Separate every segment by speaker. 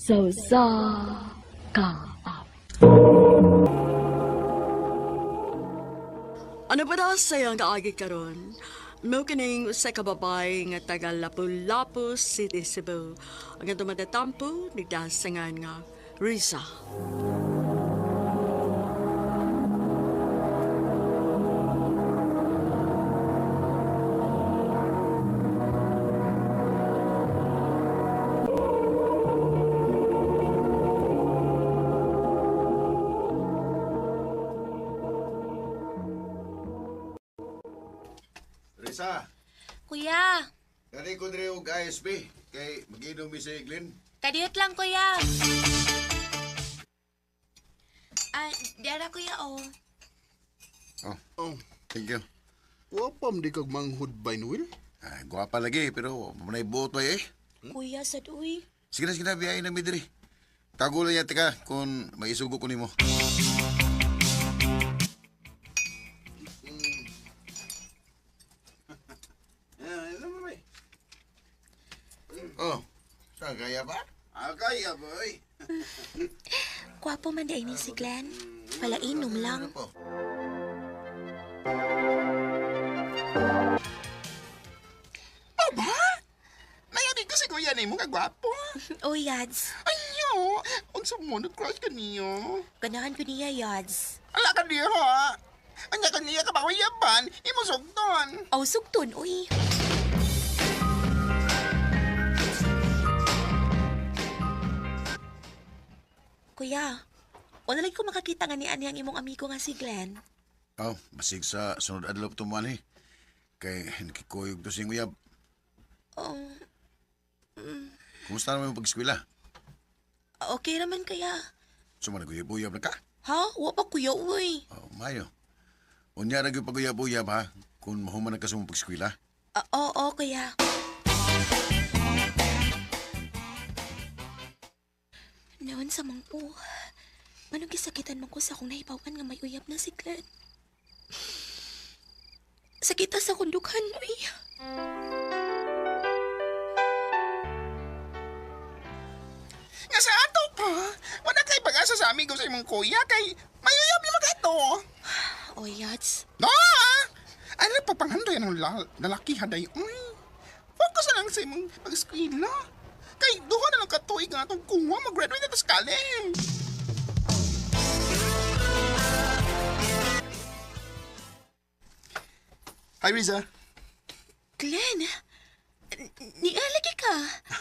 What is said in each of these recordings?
Speaker 1: Sa usa ka awit. Ano ba daw sayang kaagi karon? Mo kining usa ka babae nga taga Lapu-Lapu City, Cebu. Ang atong matatampo nagdasangan nga Risa.
Speaker 2: Risa,
Speaker 3: Kuya,
Speaker 2: dali ko diri og ISP kay magiinom mi si Glenn.
Speaker 3: kadiyot lang kuya. Ah, dara kuya oh.
Speaker 2: Oh,
Speaker 4: Oh,
Speaker 2: thank you.
Speaker 4: wapam di kag manghud by Noel?
Speaker 2: Ay, gwapa lagi pero manay buot ba eh.
Speaker 3: Kuya sad uy.
Speaker 2: Sige na, sige na, biyahe na mi diri. Tago lang yata ka kung maisugo ko nimo. Oh, saan kaya ba?
Speaker 4: Ah, kaya boy.
Speaker 3: Gwapo man di ay ni si Glenn. Wala inom lang.
Speaker 2: Ano po?
Speaker 4: Aba! Nayari ko si kuya nimo nga gwapo.
Speaker 3: Oh, Yads.
Speaker 4: Ayo, unsa mo nag-crush ka niyo?
Speaker 3: Ganahan ko niya, Yads.
Speaker 4: Ala ka diha. Anya ka niya ka ba kuyaban? Imo sugton.
Speaker 3: Oh, sugton, uy. Kuya, wala lagi ko makakita nga ni ani ang imong amigo nga si Glenn.
Speaker 2: Oh, basig sa sunod adlaw tuman eh. Kay nakikuyog to siyang uyab.
Speaker 3: Oh,
Speaker 2: Kumusta naman yung pag-eskwela?
Speaker 3: okay naman kaya.
Speaker 2: Suma naguyab-uyab na ka?
Speaker 3: Ha? Wa pa kuya, uy.
Speaker 2: Oh, mayo. Unya ra gyud paguyab-uyab ha kung mahuman na ka sa mong pag-eskwela.
Speaker 3: Ah, oo, kuya. Noon sa mangko, manong gisakitan man ko sa akong nahibawan nga may uyab na si Glenn. Sakita sa akong dughan, uy.
Speaker 4: Nga sa ato pa. Wala kay pag-asa sa amigo sa imong kuya kay mayuyab ni magato.
Speaker 3: Oh, Yats.
Speaker 4: No! Ano pa panghandoy ang lalaki haday uy. Focus na lang sa imong pag-eskwela. Kay duha na lang katuig nga atong kuha mag-graduate na to sa college. Hi, Riza.
Speaker 3: Glenn, nialagi ka.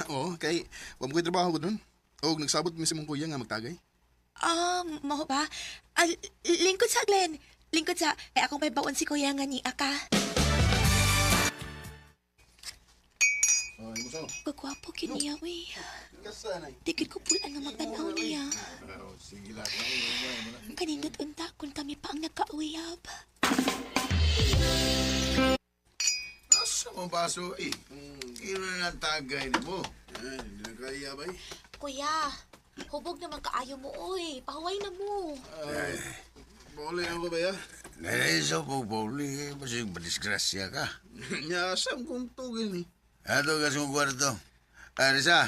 Speaker 4: Oo, kay wa mo ko'y trabaho ko dun. O, nagsabot mi sa imong kuya nga magtagay.
Speaker 3: Ah, mao ba? Ah, lingkod sa, Glenn. Lingkod sa, kay akong may baon si kuya nga ni Aka.
Speaker 2: Oh, imo sa.
Speaker 3: Kagwapo kiniya, uy.
Speaker 4: Kasanay.
Speaker 3: Tigil ko pulan nga magtanaw niya.
Speaker 2: Oh, sige lang.
Speaker 3: Kanindot unta kung kami pa ang nagkauyab.
Speaker 2: Asa mo baso eh? Kilo na ang tagay nimo.
Speaker 4: Ay, hindi na kaya bay.
Speaker 3: Kuya, hubog naman kaayo mo, oy. Pahuway na mo.
Speaker 4: Bole ako ba ya?
Speaker 2: Naiso po Pauli, basig madisgrasya ka.
Speaker 4: Nya, sam kong tugil ni.
Speaker 2: Ato ka sa kwarto. Ah, Risa,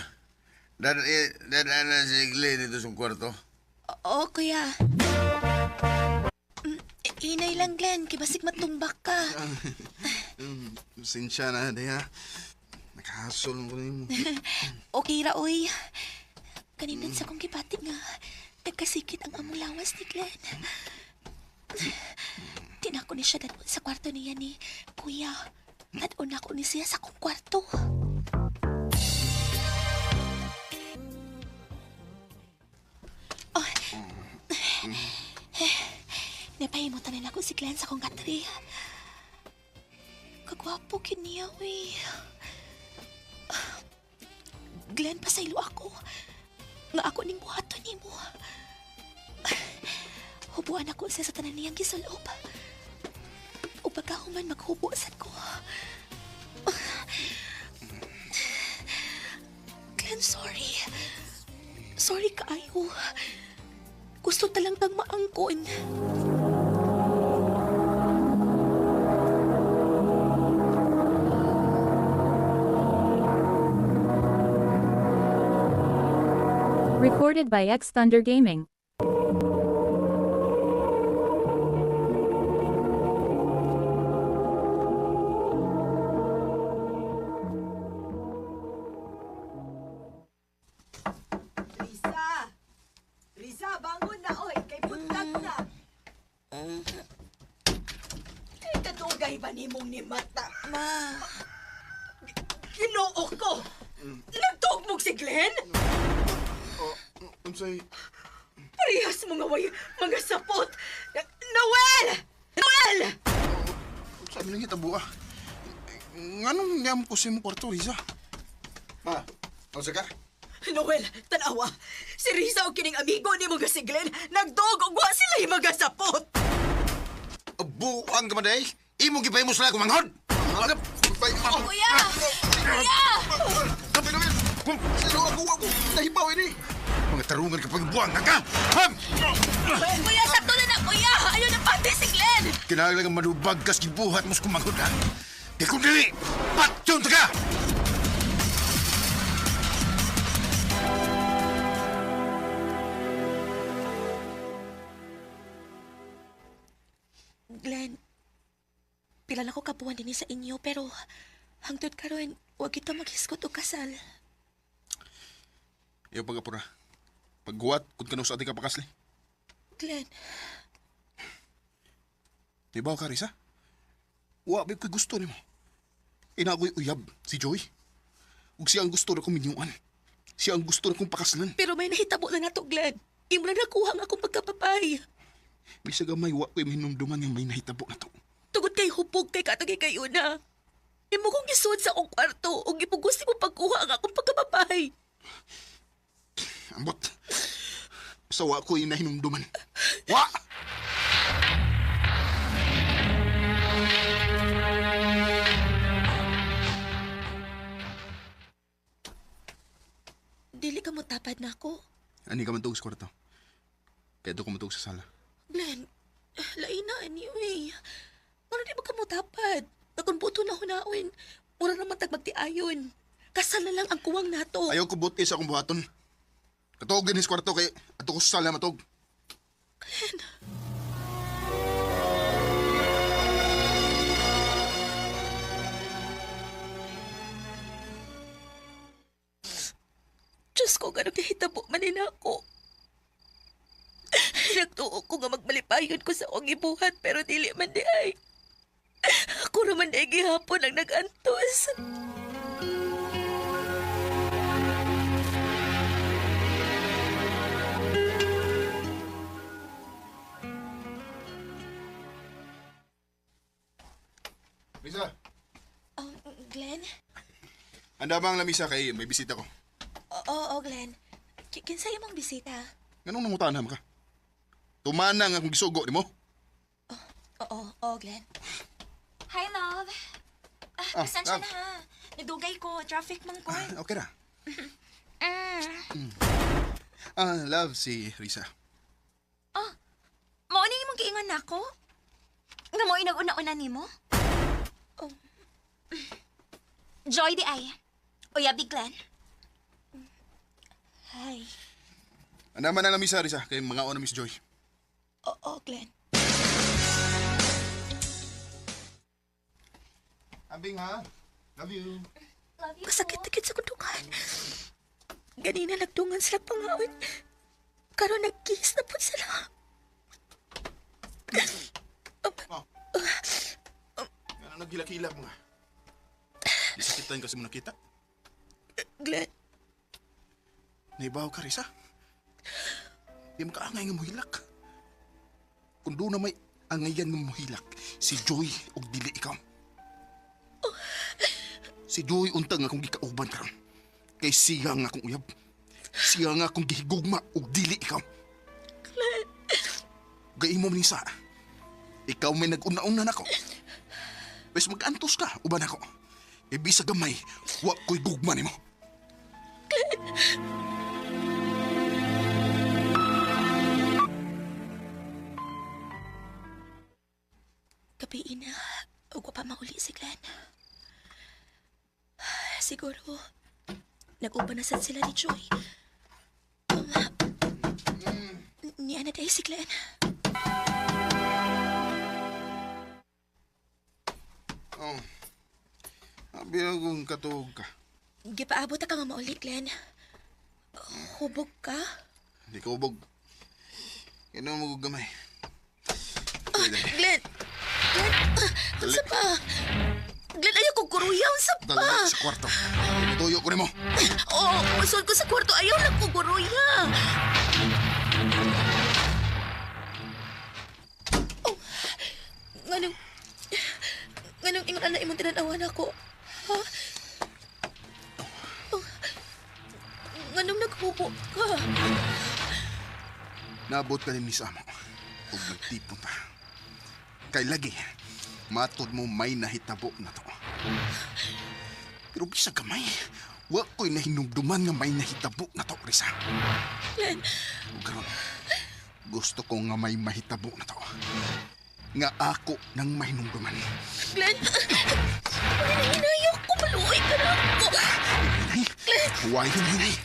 Speaker 2: dadaan si Glenn dito sa kwarto.
Speaker 3: Oo, kuya. Mm, hinay lang, Glenn. Kibasig matumbak ka.
Speaker 4: Sinsya na, day ha. Nakahasol ko nimo.
Speaker 3: Okay ra, oy. Kanindot sa kong gibati nga. Nagkasikit ang among lawas ni Glenn. Tinako ni siya dadon sa kwarto niya ni Kuya. Dadon ako ni siya sa akong kwarto. Oh. Napahimutan na ako si Glenn sa akong katri. Kagwapo kiniya, uy. Glenn, pasaylo ako. Nga ako ning buhaton nimo. Hubuan ako siya sa tanan niyang gisulob. O pagkahuman maghubo sad ko. Glenn, sorry. Sorry kaayo. Gusto talang kang maangkon.
Speaker 5: Recorded by X Thunder Gaming.
Speaker 6: Risa! Risa, bangon na oy, kay buntag na. Kay kadugay ba nimong ni mata?
Speaker 3: Ma,
Speaker 6: Ginoo ko. Nagtuog si Glenn?
Speaker 2: Unsay
Speaker 6: Parehas mo nga way mga sapot. Noel! Noel!
Speaker 4: Sabi nang hitabo ah. Nganong niyam ko sa imong kwarto, Risa?
Speaker 2: Ma, unsa ka?
Speaker 6: Noel, tanawa. Si Risa o kining amigo nimo nga si Glenn, nagduog og wa sila mga sapot.
Speaker 2: Buang ka man day. Imo gipahimo sila kumanghod.
Speaker 3: Kuya! Kuya!
Speaker 4: Sabi namin, sino ako ako nahibaw ini.
Speaker 2: Mga tarungan kapag buang ka. Ham!
Speaker 3: Kuya, sakto na na, kuya! Ayaw na pati si Glenn!
Speaker 2: Kinahanglan nga manubag kas gibuhat mo sa kumanghod ha. Di kung dili, patyon ta ka!
Speaker 3: Glenn, pila na ko kabuan din sa inyo pero hangtod karon wag kita maghisgot og kasal.
Speaker 4: Iyo pagapura. Pagguwat, kung kano sa ating kapakasli.
Speaker 3: Glenn,
Speaker 4: Di ba ka, Risa? Wa, may ko'y gusto nimo. Ina ako'y uyab, si Joy. Ug siya ang gusto na kong minyuan. Siya ang gusto na kong pakaslan.
Speaker 3: pero may nahitabo na nato, Glenn. Imo na nakuha ang akong pagkapapay.
Speaker 4: Bisag gamay, wa ko'y mahinumduman nga may nahitabo na to.
Speaker 3: Tugod kay hubog kay katong kayo na. Imo kong gisuod sa akong kwarto ug gipugos mo pagkuha ang akong pagkapapay.
Speaker 4: Ambot. Sa wa ko'y nahinumduman. Wa!
Speaker 3: Dili ka mo tapad na ako.
Speaker 4: Ani ka man sa kwarto. Kaya doon ko matug sa sala.
Speaker 3: Glenn, lain na anyway. Ano di ba ka mo tapad? Nakon buto na hunaon. Mura naman tag magtiayon. Kasal na lang ang kuwang nato.
Speaker 4: Ayaw ko buti sa akong buhaton. Katuog din sa kwarto kay ato ko sa sala matug.
Speaker 3: Diyos ko, ganun kahitabo man nina ako. Nagtuo ko nga magmalipayon ko sa akong ibuhat pero dili man di ay. Ako raman di ay gihapon ang nag-antos.
Speaker 4: Risa,
Speaker 3: Oh, Glenn?
Speaker 4: anda ba ang lamisa kay may bisita ko?
Speaker 3: Oo, oo, Glenn. Kinsa imong bisita?
Speaker 4: Nganong nangutana man ka? Tumana nga akong gisugo nimo.
Speaker 3: Oo, oo, Glenn.
Speaker 7: Hi, love. Ah,
Speaker 4: Ah,
Speaker 7: pasensya
Speaker 4: love.
Speaker 7: na ha. Nadugay ko. Traffic man ko.
Speaker 4: Okay ra. Ah, love si Risa.
Speaker 7: Mao ni imong giingon nako? Nga mo inag-una-una nimo?
Speaker 3: Oh.
Speaker 7: Joy di ay. Uyabi Glenn.
Speaker 3: Hi.
Speaker 4: Anda man ang lamisa Risa kay mga ona Miss Joy.
Speaker 3: Oo, Glenn.
Speaker 4: Ambing ha. Love you.
Speaker 7: Love you.
Speaker 3: Masakit-sakit sa kundungan. Ganina nagdungan sila pangawit. Karon nag-kiss na po sila.
Speaker 4: Oh. Ano naghilak-hilak mga? Disakitan kasi mo nakita.
Speaker 3: Glenn,
Speaker 4: Naibaw ka, Risa. Di mo kaangay nga mohilak. Kung doon na may angayan nga mohilak, si Joy og dili ikaw. Si Joy untang nga akong gikauban karon. Kay siya nga akong uyab. Siya nga akong gihigugma og dili ikaw. Gaimo man sa. Ikaw may nag-una-una nako. Wes mag-antos ka, uban ako. Ibisa gamay, wa ko'y gugma nimo.
Speaker 3: gabi na. Ug wa pa mauli si Glenn. Siguro, nag-uban na sad sila ni Joy. Niya na dahil si Glenn.
Speaker 4: Oh. Abi akong katuog ka.
Speaker 3: Gipaabot ka nga mauli, Glenn. Hubog ka?
Speaker 4: Di ka ubog. Inom mo gamay.
Speaker 3: Glenn! Glenn! Unsa pa? Glenn, ayaw kong kuruya. Unsa pa?
Speaker 4: Dali sa kwarto. Tinutuyo ko nimo.
Speaker 3: Oo, oh, ko sa kwarto. Ayaw lang kong kuruya. Oh, nganong... Nganong ingon ana imong tinanawan ako? Ha? Oh, nganong naghubo ka?
Speaker 4: Naabot ka din ni sa amo. Ug nagtipon ta. Kay lagi, matod mo may nahitabo na to. Pero bisa gamay, wa ko'y nahinumduman nga may nahitabo na to, Risa.
Speaker 3: Glenn,
Speaker 4: Ug karon, gusto ko nga may mahitabo na to. Nga ako nang mahinumduman.
Speaker 3: Glenn! Hinayok ko, maluoy ka na ako.
Speaker 4: Hinay, huwag hinay.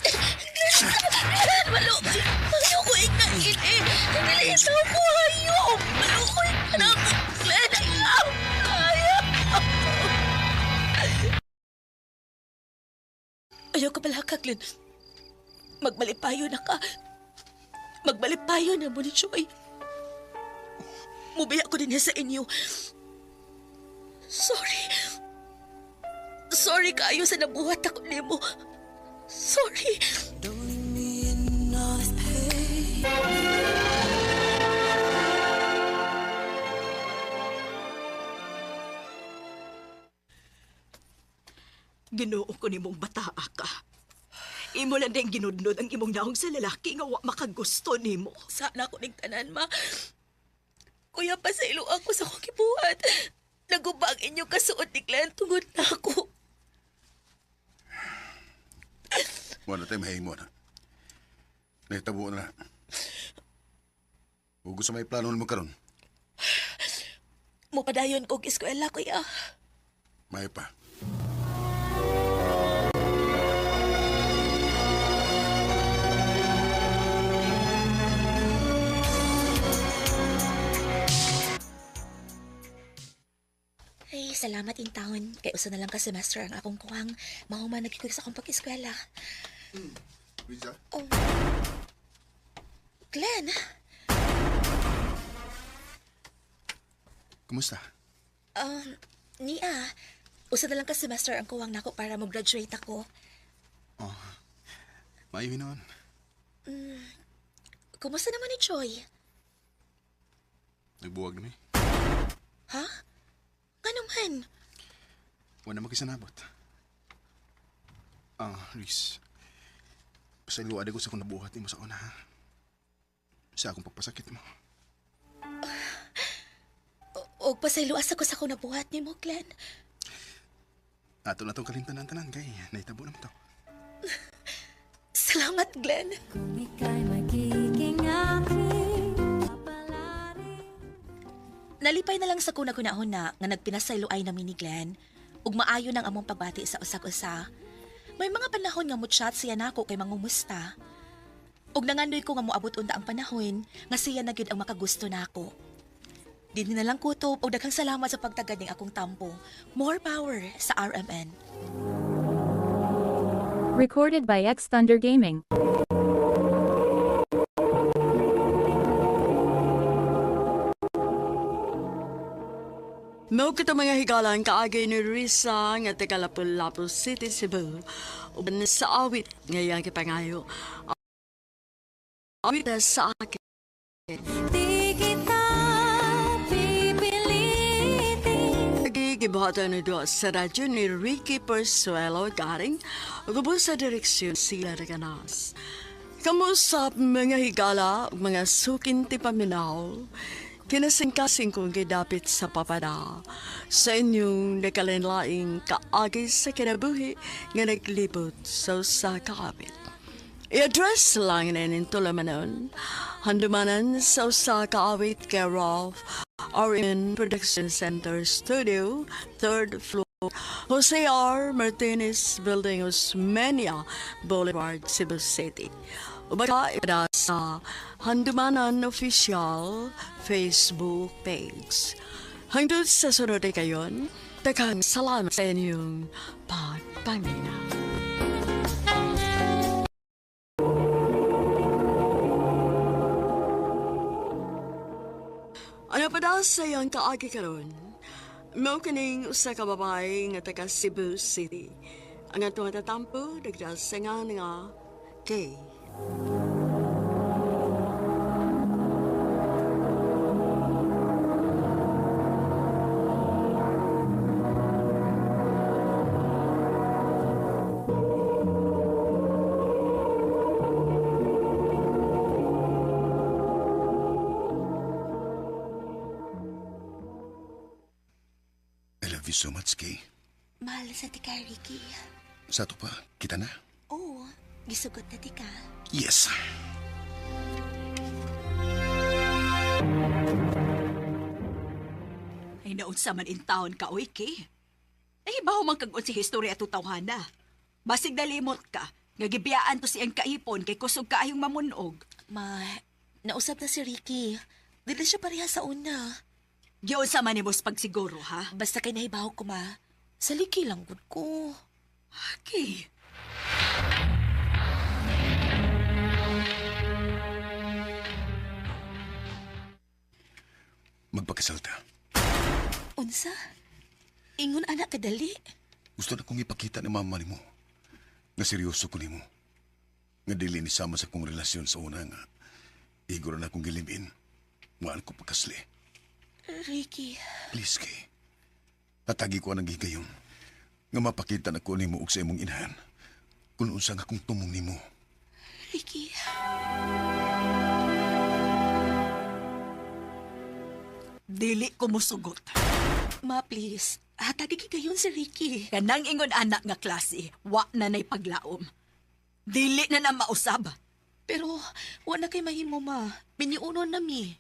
Speaker 3: Glenn, maluoy. Ayoko ikain eh. Dili ito ko, ayaw. Maluoy ka na ako. Glenn, ayaw. Ayaw. Ayaw ka pala ka, Glenn. Magmalipayo na ka. Magmalipayo na mo ni Joy. Mubiya ko din niya sa inyo. Sorry. Sorry kaayo sa nabuhat ako nimo. Sorry.
Speaker 6: Ginoo ko nimong bataa ka. Imo lang din ginudnod ang imong naong sa lalaki nga wa makagusto nimo.
Speaker 3: Sana ko ning tanan, ma. Kuya, pasaylo ako sa akong gibuhat. Naguba ang inyong kasuot ni Glenn tungod na ako.
Speaker 2: Wala tayo mahimo na. Nahitabo na na. Ug sa may plano mo karon,
Speaker 3: Mupadayon kog eskwela, kuya.
Speaker 2: may pa.
Speaker 3: Ay, salamat in taon. Kay usa na lang ka semester ang akong kuwang. Mahuman nagkikoy sa akong pag-eskwela.
Speaker 4: Risa?
Speaker 3: Oh. Glenn,
Speaker 4: Kumusta?
Speaker 3: um, niya. Usa na lang ka semester ang kuwang nako para mo-graduate ako.
Speaker 4: Maayo noon.
Speaker 3: Kumusta naman ni Joy?
Speaker 4: Nagbuwag na mi.
Speaker 3: Ha? Ngano man?
Speaker 4: Wala makisanabot. Ah, Riz. Pasayloan ko sa akong nabuhat nimo sa una, ha? Sa akong pagpasakit mo.
Speaker 3: Og pasayloas ako sa akong nabuhat nimo, Glenn.
Speaker 4: Ato na itong kalintanan-tanan kay nahitabo naman to.
Speaker 3: Salamat, Glenn. Nalipay na lang sa kuna-kunahon na nga nagpinasaylo ay nami ni Glenn ug maayo nang among pagbati sa usag-usa. May mga panahon nga mo-chat siya nako kay mangumusta. Ug nangandoy ko nga moabot unta ang panahon nga siya na gyud ang makagusto nako. Dinhi na lang kutob og daghang salamat sa pagtagad ning akong tampo. More power sa RMN.
Speaker 5: Recorded by X Thunder Gaming.
Speaker 1: Mao kita mga higalan kaagay ni Risa nga taga Lapu-Lapu City, Cebu. Uban sa awit nga iyang gipangayo. Awit na sa akin.
Speaker 7: Di kita pipilitin.
Speaker 1: Gibuhatan ni Dua sa radyo ni Ricky Persuelo Garing ug sa direksyon sila Reganas. Kamusap mga higala ug mga sukin ti paminaw. Kinasingkasing kong gidapit sa papada sa inyong nakalinlaing kaagi sa kinabuhi nga naglibot sa usa ka awit. I-address lang na inin tulamanon. Handumanan sa usa ka awit kay Ralph RN Production Center Studio, third floor, Jose R. Martinez Building, Osmeña Boulevard, Cebu City. Baka sa Handumanan Official Facebook page. Hangtod sa sunod ay kayon, daghang salamat sa inyong pagpamina. Ano pa daw sa iyang kaagi karon? Mao kining usa ka babae nga taga Cebu City. Ang atong tatampo nagdasengan nga Kay.
Speaker 2: I love you so much, Kay.
Speaker 3: Mahal sa tika, Ricky.
Speaker 2: Sa ato pa, kita na.
Speaker 3: Oo, gisugot na tika.
Speaker 2: Yes.
Speaker 6: Ay naunsa man in taon ka, oy, Kay. Ay baho man kag si historya ato tawhana. Basig nalimot ka, nga gibiyaan to siyang kaipon kay kusog kaayong mamunog.
Speaker 3: Ma, nausap na si Ricky. Dili siya pareha sa una.
Speaker 6: Giunsa man nimo sa pagsiguro, ha?
Speaker 3: Basta kay nahibaw ko, ma. Saliki lang gud ko.
Speaker 6: Kay.
Speaker 2: Magpakasal ta.
Speaker 3: Unsa? Ingon anak kadali.
Speaker 2: Gusto na kong ipakita ni mama nimo. Nga seryoso ko nimo. Nga dili ni sama sa kong relasyon sa una nga. Igor na akong gilimin. Waan ko pagkasli.
Speaker 3: Ricky,
Speaker 2: Please, Kay. Tatagi ko ang gigayon. Nga mapakita na ko nimo og sa imong inahan. Kung unsa nga akong tumong nimo.
Speaker 3: Ricky.
Speaker 6: Dili ko musugot.
Speaker 3: Ma, please. Hatagi kayon si Ricky.
Speaker 6: Kanang ingon anak nga klase, wa na nay paglaom. Dili na na mausab.
Speaker 3: Pero, wa na kay mahimo, ma. Miniunon na mi.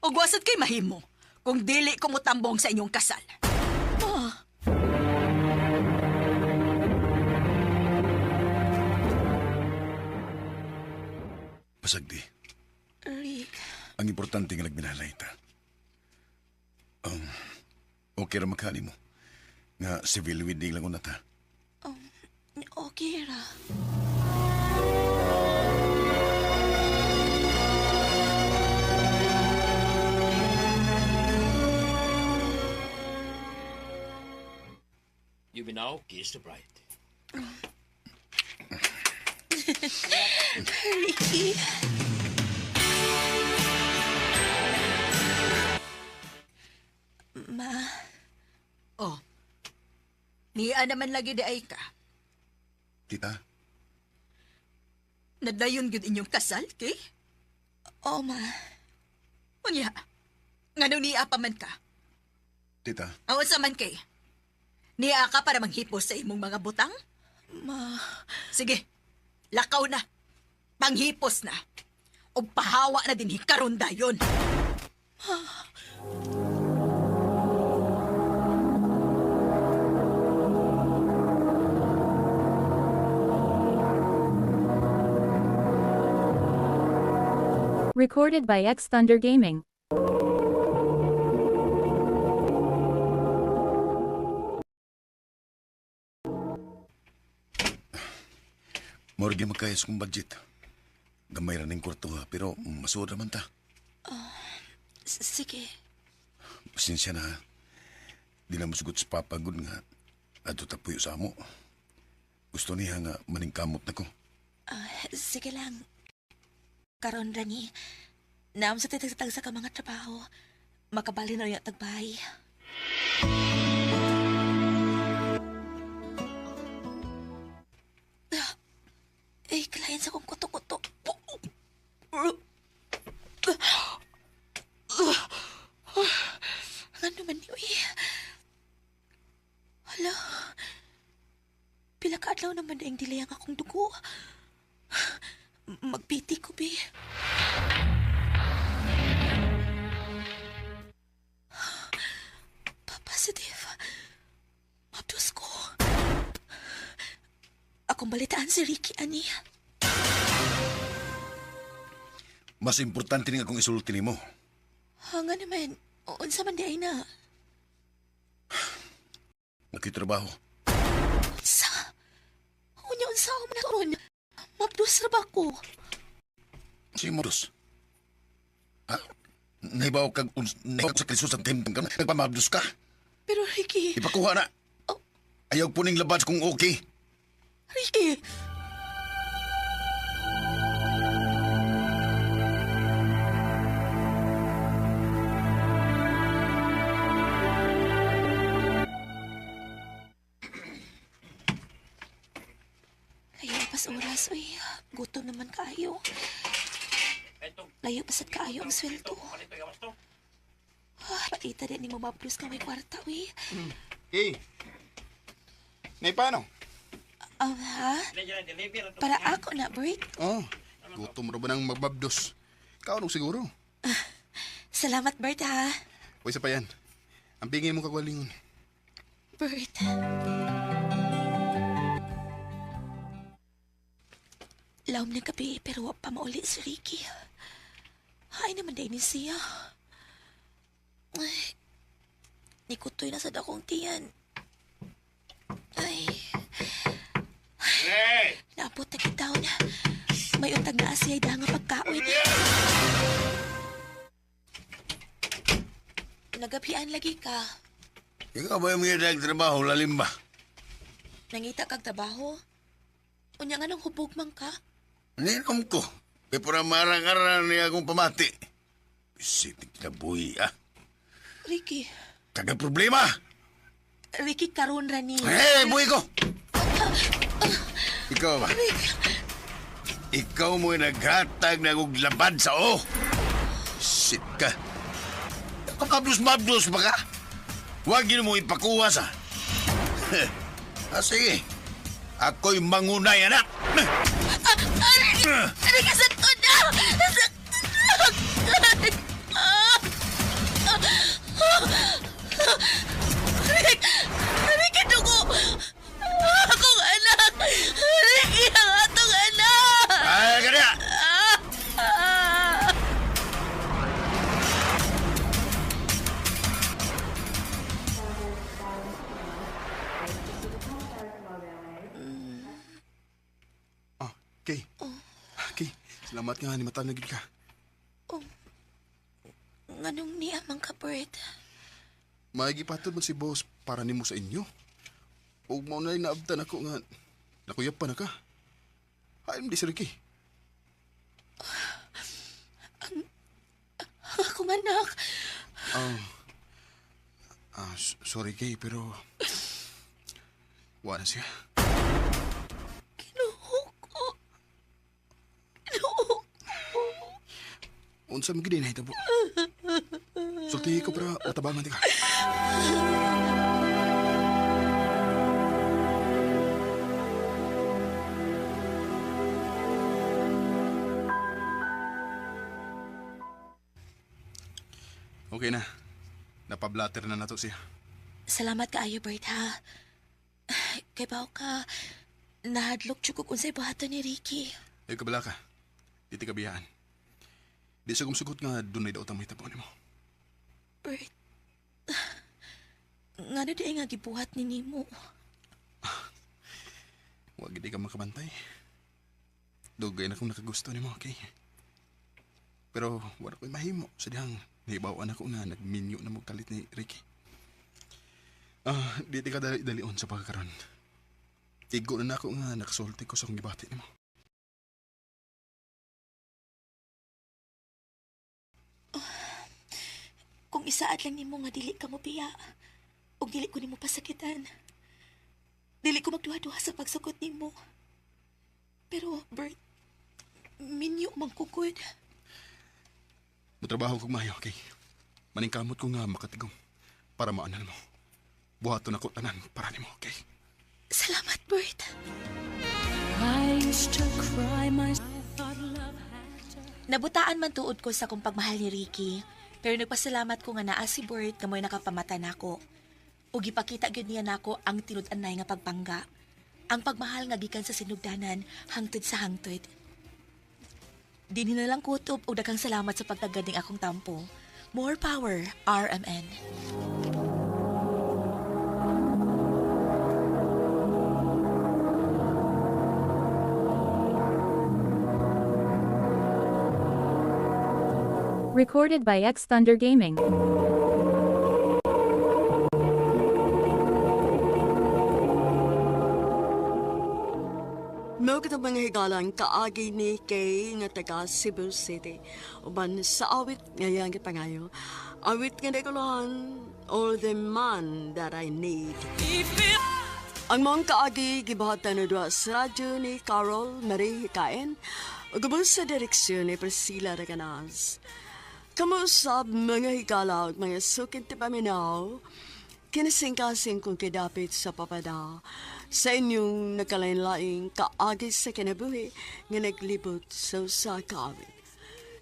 Speaker 6: Ug wasad kay mahimo kung dili ko mutambong sa inyong kasal.
Speaker 3: Ma,
Speaker 2: Pasagdi.
Speaker 3: Rick.
Speaker 2: Ang importante nga nagminalay ta. Okay ra makani mo. Nga civil wedding lang una ta.
Speaker 3: Okay ra.
Speaker 8: You may now kiss the bride.
Speaker 3: Ricky. Ma,
Speaker 6: Oh. Niya naman lagi di ay ka.
Speaker 2: Tita,
Speaker 6: Nadayon gyud inyong kasal, kay?
Speaker 3: oh ma.
Speaker 6: Unya. Ngano niya pa man ka?
Speaker 2: tita,
Speaker 6: Aon sa man kay? Niya ka para manghipos sa imong mga butang?
Speaker 3: Ma,
Speaker 6: Sige, lakaw na. Panghipos na. O pahawa na din hikaron dayon.
Speaker 5: Recorded by X Thunder Gaming.
Speaker 2: Morgan magkayas kong budget. Gamay ra ning kwarto ha, pero masuod raman ta.
Speaker 3: sige.
Speaker 2: Pasensya na ha. Di na masugot sa papagod nga. Adto tapuyo sa amo. Gusto niya nga maningkamot na ko.
Speaker 3: Ah, sige lang. Karon rani, naam sa titag sa ka mga trabaho. Makabali na unya tagbay. Ah, ay, kalayan sa kong kuto-kuto. Ano man ni, uy? Hala, pila ka adlaw naman na ang delay ang akong dugo. Magpiti ko, be. Pa-positive. Mabdos ko. Akong balitaan si Ricky, ani.
Speaker 2: Mas importante nga kung isulti nimo.
Speaker 3: Ha, nga naman. Unsa man di ay na.
Speaker 2: Nakitrabaho.
Speaker 3: Unsa? Unya unsa ako man karon? Mabdus ra ba ko?
Speaker 2: Si Modus. Ha? Nahibaw kag nahibaw sa Kristo sa timtang ka. Nagpamabdos ka.
Speaker 3: Pero Ricky,
Speaker 2: Ipakuha na.
Speaker 3: Oh.
Speaker 2: Ayaw po ning labas kung okay.
Speaker 3: Ricky. Layo pas oras, uy. Gutom naman kaayo. Layo pasad kaayo ang sweldo. Ah, paita din ni mo mablos ka may kwarta, uy.
Speaker 4: Hey. Nay, paano?
Speaker 3: Ha? Para ako na, Bert.
Speaker 4: Oh, gutom ra ba ng magbabdos? Kaon siguro.
Speaker 3: Salamat, Bert, ha?
Speaker 4: Uy, sa pa yan. Ang bingay mo kagwalingon.
Speaker 3: Bert. Lawom ng gabi, pero wa pa mauli si Ricky. Hay naman din ni siya. Ay, nikutoy na sa dakong tiyan. Ay. Naabot na kita na. May utag na siya nga pagkaon. Nagapian lagi ka.
Speaker 2: Ikaw ba yung mga trabaho, lalim ba?
Speaker 3: Nangita kag trabaho? Unya nga nang hubog man ka?
Speaker 2: Ninom ko. Kaya para marang-arang niya akong pamati. Isitin kinabuhi, ah.
Speaker 3: Ricky,
Speaker 2: Kaga problema.
Speaker 3: Ricky karon ra ni.
Speaker 2: Eh, buhi ko! Ikaw ba? Ikaw mo'y naghatag na kong labad sa o. Shit ka. Mabdos-mabdos ba ka? Huwag yun mo ipakuha sa... Ah, sige. Ako'y mangunay, anak.
Speaker 3: Ricky, sa na! Rick! Ricky, dugo! Akong anak! Ricky, ang atong anak!
Speaker 2: Ay, kanya!
Speaker 4: Ah, Kay. Kay, salamat nga ni mata na gid ka.
Speaker 3: Nganong niya man ka, Bert?
Speaker 4: Maigipatod man si boss para nimo sa inyo. Ug mao na naabtan ako nga nakuyap pa na ka. Ay, hindi si Ricky.
Speaker 3: Akong anak!
Speaker 4: Ah, sorry Kay, pero wala na siya.
Speaker 3: Kinuho ko. Kinuho ko.
Speaker 4: Unsa man gid nahitabo. Sultihi ko para matabangan di ka. Okay na. Napablatter na nato siya.
Speaker 3: Salamat kaayo, Bert, ha? Kay bao ka, nahadlok jud ko kung unsay buhaton ni Ricky.
Speaker 4: Ay kabala ka. Di ti kabiyaan. Di sa kumsugot nga dunay daw tang mahitabo nimo.
Speaker 3: Bert, ngano di ay nga gibuhat ni nimo?
Speaker 4: Wa gid ka makabantay. Dugay na kong nakagusto nimo, okay? Pero wala ko'y mahimo sa dihang nahibaw-an ako nga nagminyo na mo kalit ni Ricky. Ah, di ti ka dali-dalion sa pagkakaron. Igo na nako nga nakasulti ko sa akong gibati nimo.
Speaker 3: Kung isaad lang nimo nga dili ka mo biya, ug dili ko nimo pasakitan. Dili ko magduha-duha sa pagsukot nimo. Pero, Bert, minyo man ko gud.
Speaker 4: Mutrabaho kog maayo, okay? Maningkamot ko nga makatigom para maanal mo. Buhaton ako tanan para nimo, okay?
Speaker 3: Salamat, Bert. Nabutaan man tuod ko sa kong pagmahal ni Ricky, pero nagpasalamat ko nga naa si Bert nga mo'y nakapamata nako. Ug gipakita gyud niya nako ang tinud-anay nga pagpangga. Ang pagmahal nga gikan sa sinugdanan hangtod sa hangtod. Dinhi na lang kutob og daghang salamat sa pagtagad ning akong tampo. More power, RMN.
Speaker 5: Recorded by X Thunder Gaming.
Speaker 1: Mao kitang mga higalang kaagi ni Kay nga taga Cebu City. Uban sa awit nga iyang gipangayo. Awit nga nakuluhan, All the Man That I Need. Ang mga kaagi gibuhatan na duha sa radyo ni Carol Marie Hikain ug ubos sa direksyon ni Priscilla Reganas. Kamusab mga higala ug mga sukit ti paminaw, kinasingkasing kong kidapit sa papada sa inyong nakalain-laing kaagi sa kinabuhi nga naglibot sa usa ka awit.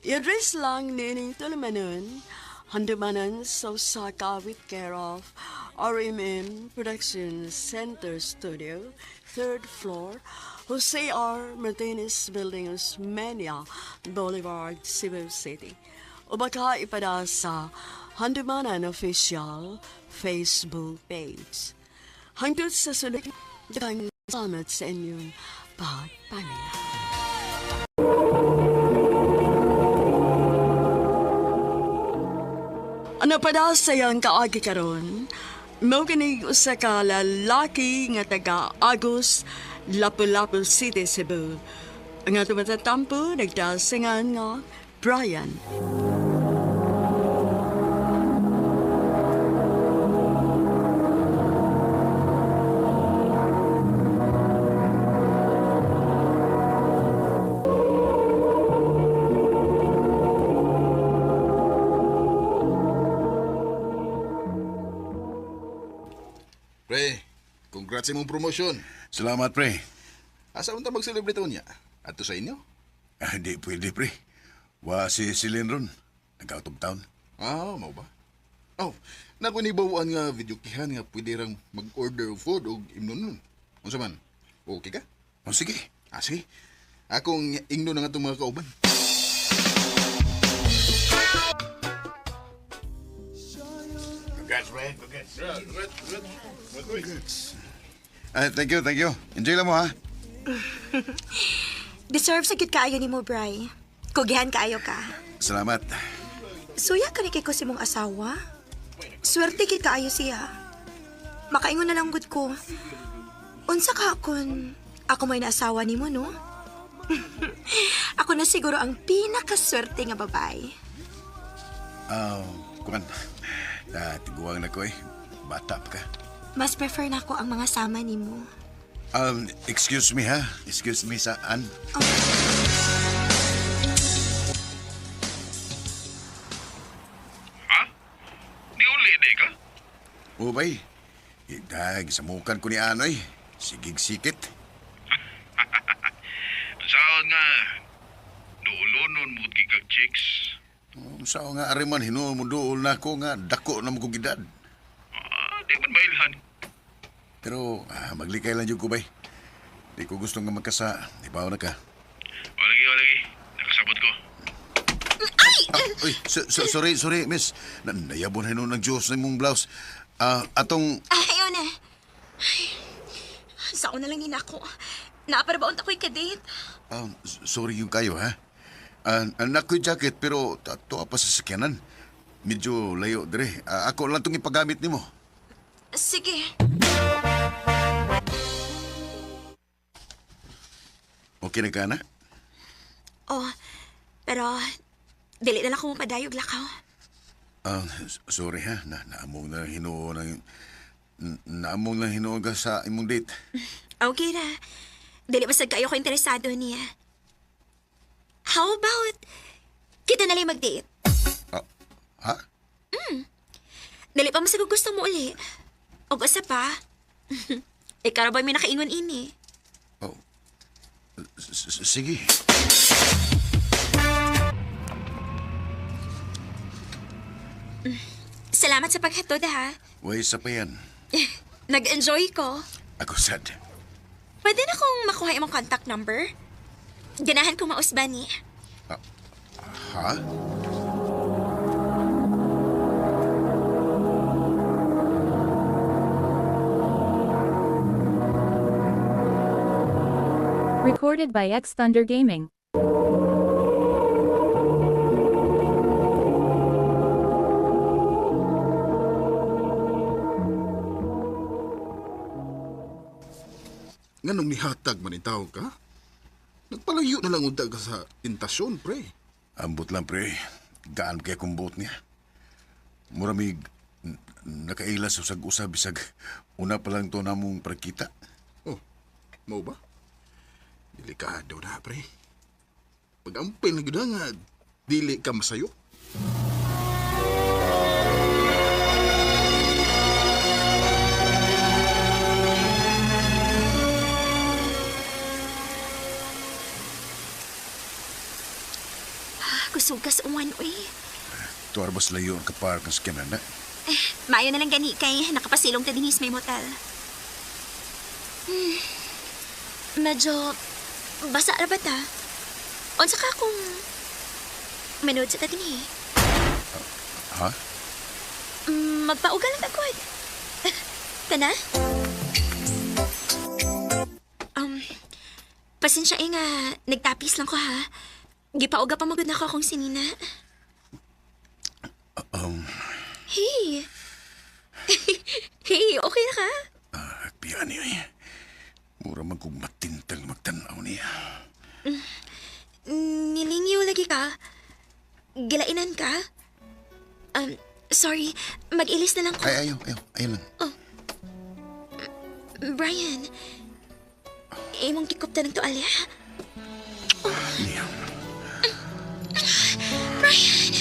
Speaker 1: I-address lang nining tulumanon, handumanan sa usa ka awit care of RMM Production Center Studio, third floor, Jose R. Martinez Building, Osmeña Boulevard, Cebu City. O baka ipada sa Handumanan Official Facebook page. Hangtod sa sunod, daghang salamat sa inyong pagpamilya. Ano pa daw sa iyang kaagi karon? Mao kini usa ka lalaki nga taga Agus, Lapu-Lapu City, Cebu. Ang ato matatampo nagdasingan nga Brian.
Speaker 4: Pre, congrats sa imong promotion.
Speaker 2: Salamat, pre.
Speaker 4: Asa unta mag-celebrate unya? Adto sa inyo?
Speaker 2: Ah, di pwede, pre. Wa si Celine ron. Nag-out of town.
Speaker 4: Ah, mao ba? Oh, nako ni bawaan nga video kihan nga pwede rang mag-order og food og imnon nun. Unsa man? Okay ka?
Speaker 2: O sige.
Speaker 4: Ah, sige. Akong ingnon ang atong mga kauban.
Speaker 8: Congrats, pre. Congrats.
Speaker 2: Ah, thank you, thank you. Enjoy lang mo, ha?
Speaker 7: Deserve sa gid kaayo nimo, Bri. Kugihan kaayo ka.
Speaker 2: Salamat.
Speaker 7: Suya ka ni kay ko si mong asawa. Swerte gid kaayo siya. Makaingon na lang gud ko. Unsa ka kun ako may naasawa nimo, no? Ako na siguro ang pinakaswerte nga babae.
Speaker 2: Ah, kuan. Ah, tiguang na ko eh. Bata pa ka.
Speaker 7: Mas prefer na ako ang mga sama nimo.
Speaker 2: Excuse me, ha? Excuse me, saan?
Speaker 9: Ha? Di uli di ka?
Speaker 2: O, bay. Idag, samukan ko ni Anoy. Sigig sikit.
Speaker 9: Saan nga, duulonon mo kag chicks.
Speaker 2: Sao nga ariman hinuon mo duol na ako nga dako na mo kong edad.
Speaker 9: Ah, di man mailhan.
Speaker 2: Pero maglikay lang jud ko bay. Di ko gusto nga magkasa. Ibaw na ka.
Speaker 9: O lagi, o lagi. Nakasabot ko.
Speaker 2: Ah, uy, sorry, sorry, miss. Nayabon hinuon ng Diyos na imong blouse. Ah, atong
Speaker 7: Ayaw na. Ay, sa una lang nina ako. Naaparabaon ta ko'y kadate.
Speaker 2: Sorry yung kayo, ha? Anak ko'y jacket, pero tuwa pa sa sakyanan. Medyo layo, dire. Ah, ako lang itong ipagamit nimo.
Speaker 7: Sige.
Speaker 2: Okay na ka na?
Speaker 7: Oh, pero dili na lang ko mapadayog lakaw.
Speaker 2: Ah, sorry ha, na naamong na hinuon ka sa imong date.
Speaker 7: Okay ra. Dili masag kayo ko interesado niya. How about kita na lang mag-date?
Speaker 2: Ah, ha?
Speaker 7: Dili pa masag gusto mo uli. Og usa pa. Ikaw ra ba may nakaingon ini?
Speaker 2: Oh. Sige.
Speaker 7: Salamat sa paghatod ha.
Speaker 2: Way sa pa yan.
Speaker 7: Nag-enjoy ko.
Speaker 2: Ako sad.
Speaker 7: Pwede na kong makuha imong contact number? Ganahan ko mausba ni.
Speaker 2: Ha?
Speaker 5: Recorded by X Thunder Gaming.
Speaker 4: Nganong nihatag man itaw ka? Nagpalayo na lang unta ka sa tentasyon, pre.
Speaker 2: Ambot lang, pre. Gaan kaya kong buot niya. Muramig, nakaila sa usag-usab bisag una pa lang to namong pagkita.
Speaker 4: Oh, mau ba? Delikado na, pre. Pag-ampil na gyud nga, dili ka masayo.
Speaker 7: Kusog ka sa uwan, uy.
Speaker 2: Tuwar bas layo ang kapar kang sakyanan na.
Speaker 7: Maayo na lang gani kay nakapasilong ta dinhi sa may motel. Medyo basa ra ba ta? Unsa ka kung manood sa ta dinhi?
Speaker 2: Ha?
Speaker 7: Magpaugal lang agad. Tana? Um, pasensya eh nga, nagtapis lang ko ha. Gipauga pa magud na ako akong sinina.
Speaker 2: Um,
Speaker 7: Hey! Hey, okay na ka?
Speaker 2: Piyan niya eh. Mura man kong matintang magtanaw niya.
Speaker 7: Nilingyo lagi ka? Gilainan ka? Sorry, mag-ilis na lang ko.
Speaker 2: Ay, ayaw, ayaw, ayaw lang.
Speaker 7: Brian, imong gikupta ng tuwalya.
Speaker 2: Niya.
Speaker 7: Brian!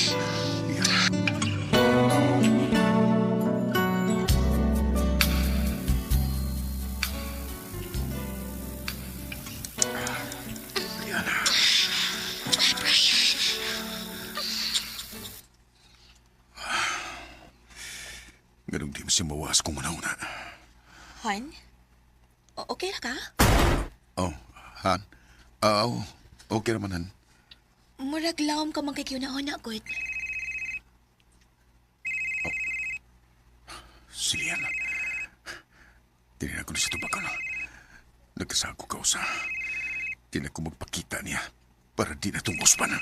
Speaker 2: Niya. Ganong di mo siya mawas kung una-una.
Speaker 3: Han? Okay ra ka?
Speaker 2: Oh, Han. Ah, oh, okay naman, Han.
Speaker 3: Murag lawom ka man kay na gud.
Speaker 2: Si Lian. Tinina ko na siya tubakan. Nagkasago ka usa. Di na ko magpakita niya para di na itong uspan.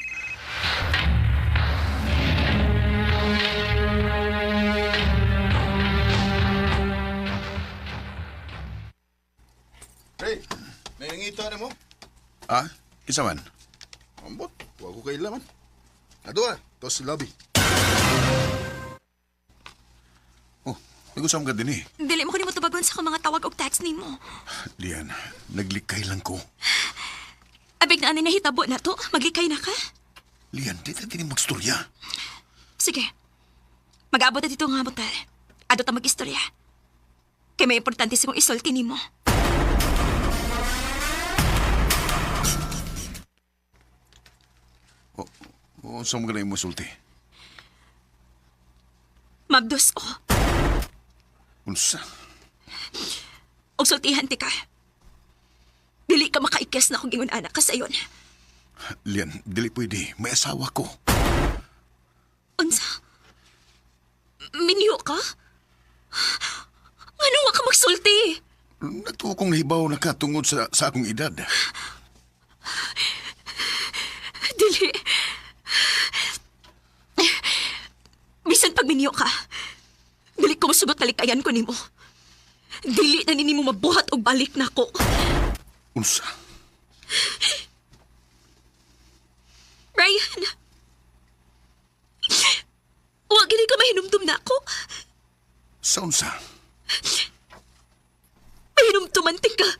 Speaker 4: Pre, may nangita na mo?
Speaker 2: Ah, isa man.
Speaker 4: Ambot, wa ko kailaman. Ato ah, tos lobby.
Speaker 2: Oh, nag-usam ka din eh.
Speaker 7: Dili mo ko nimo tubagon sa akong mga tawag og text nimo.
Speaker 2: Lian, naglikay lang ko.
Speaker 7: Abig na ani nahitabo na to, maglikay na ka.
Speaker 2: Lian, di na din magstorya.
Speaker 7: Sige. Mag-abot na dito nga motel. Ado ta mag-istorya. Kay may importante sa kong isulti nimo.
Speaker 2: O, oh, saan mo ka na yung musulti?
Speaker 7: Mabdos ko.
Speaker 2: Unsa?
Speaker 7: Og sultihan ti ka. Dili ka makaikes na kung ingon anak ka sayon.
Speaker 2: Lian, dili pwede. May asawa ko.
Speaker 7: Unsa? Minyo ka? Ano wa ka magsulti?
Speaker 2: Nagtuo kong nahibaw na ka tungod sa akong edad.
Speaker 7: Dili. Bisan pag minyo ka, dili ko mosugot talikayan ko nimo. Dili na nimo mabuhat og balik nako.
Speaker 2: Unsa?
Speaker 7: Brian! Wa gini ka mahinumdum na ako.
Speaker 2: Sa unsa?
Speaker 7: Mahinumduman ka.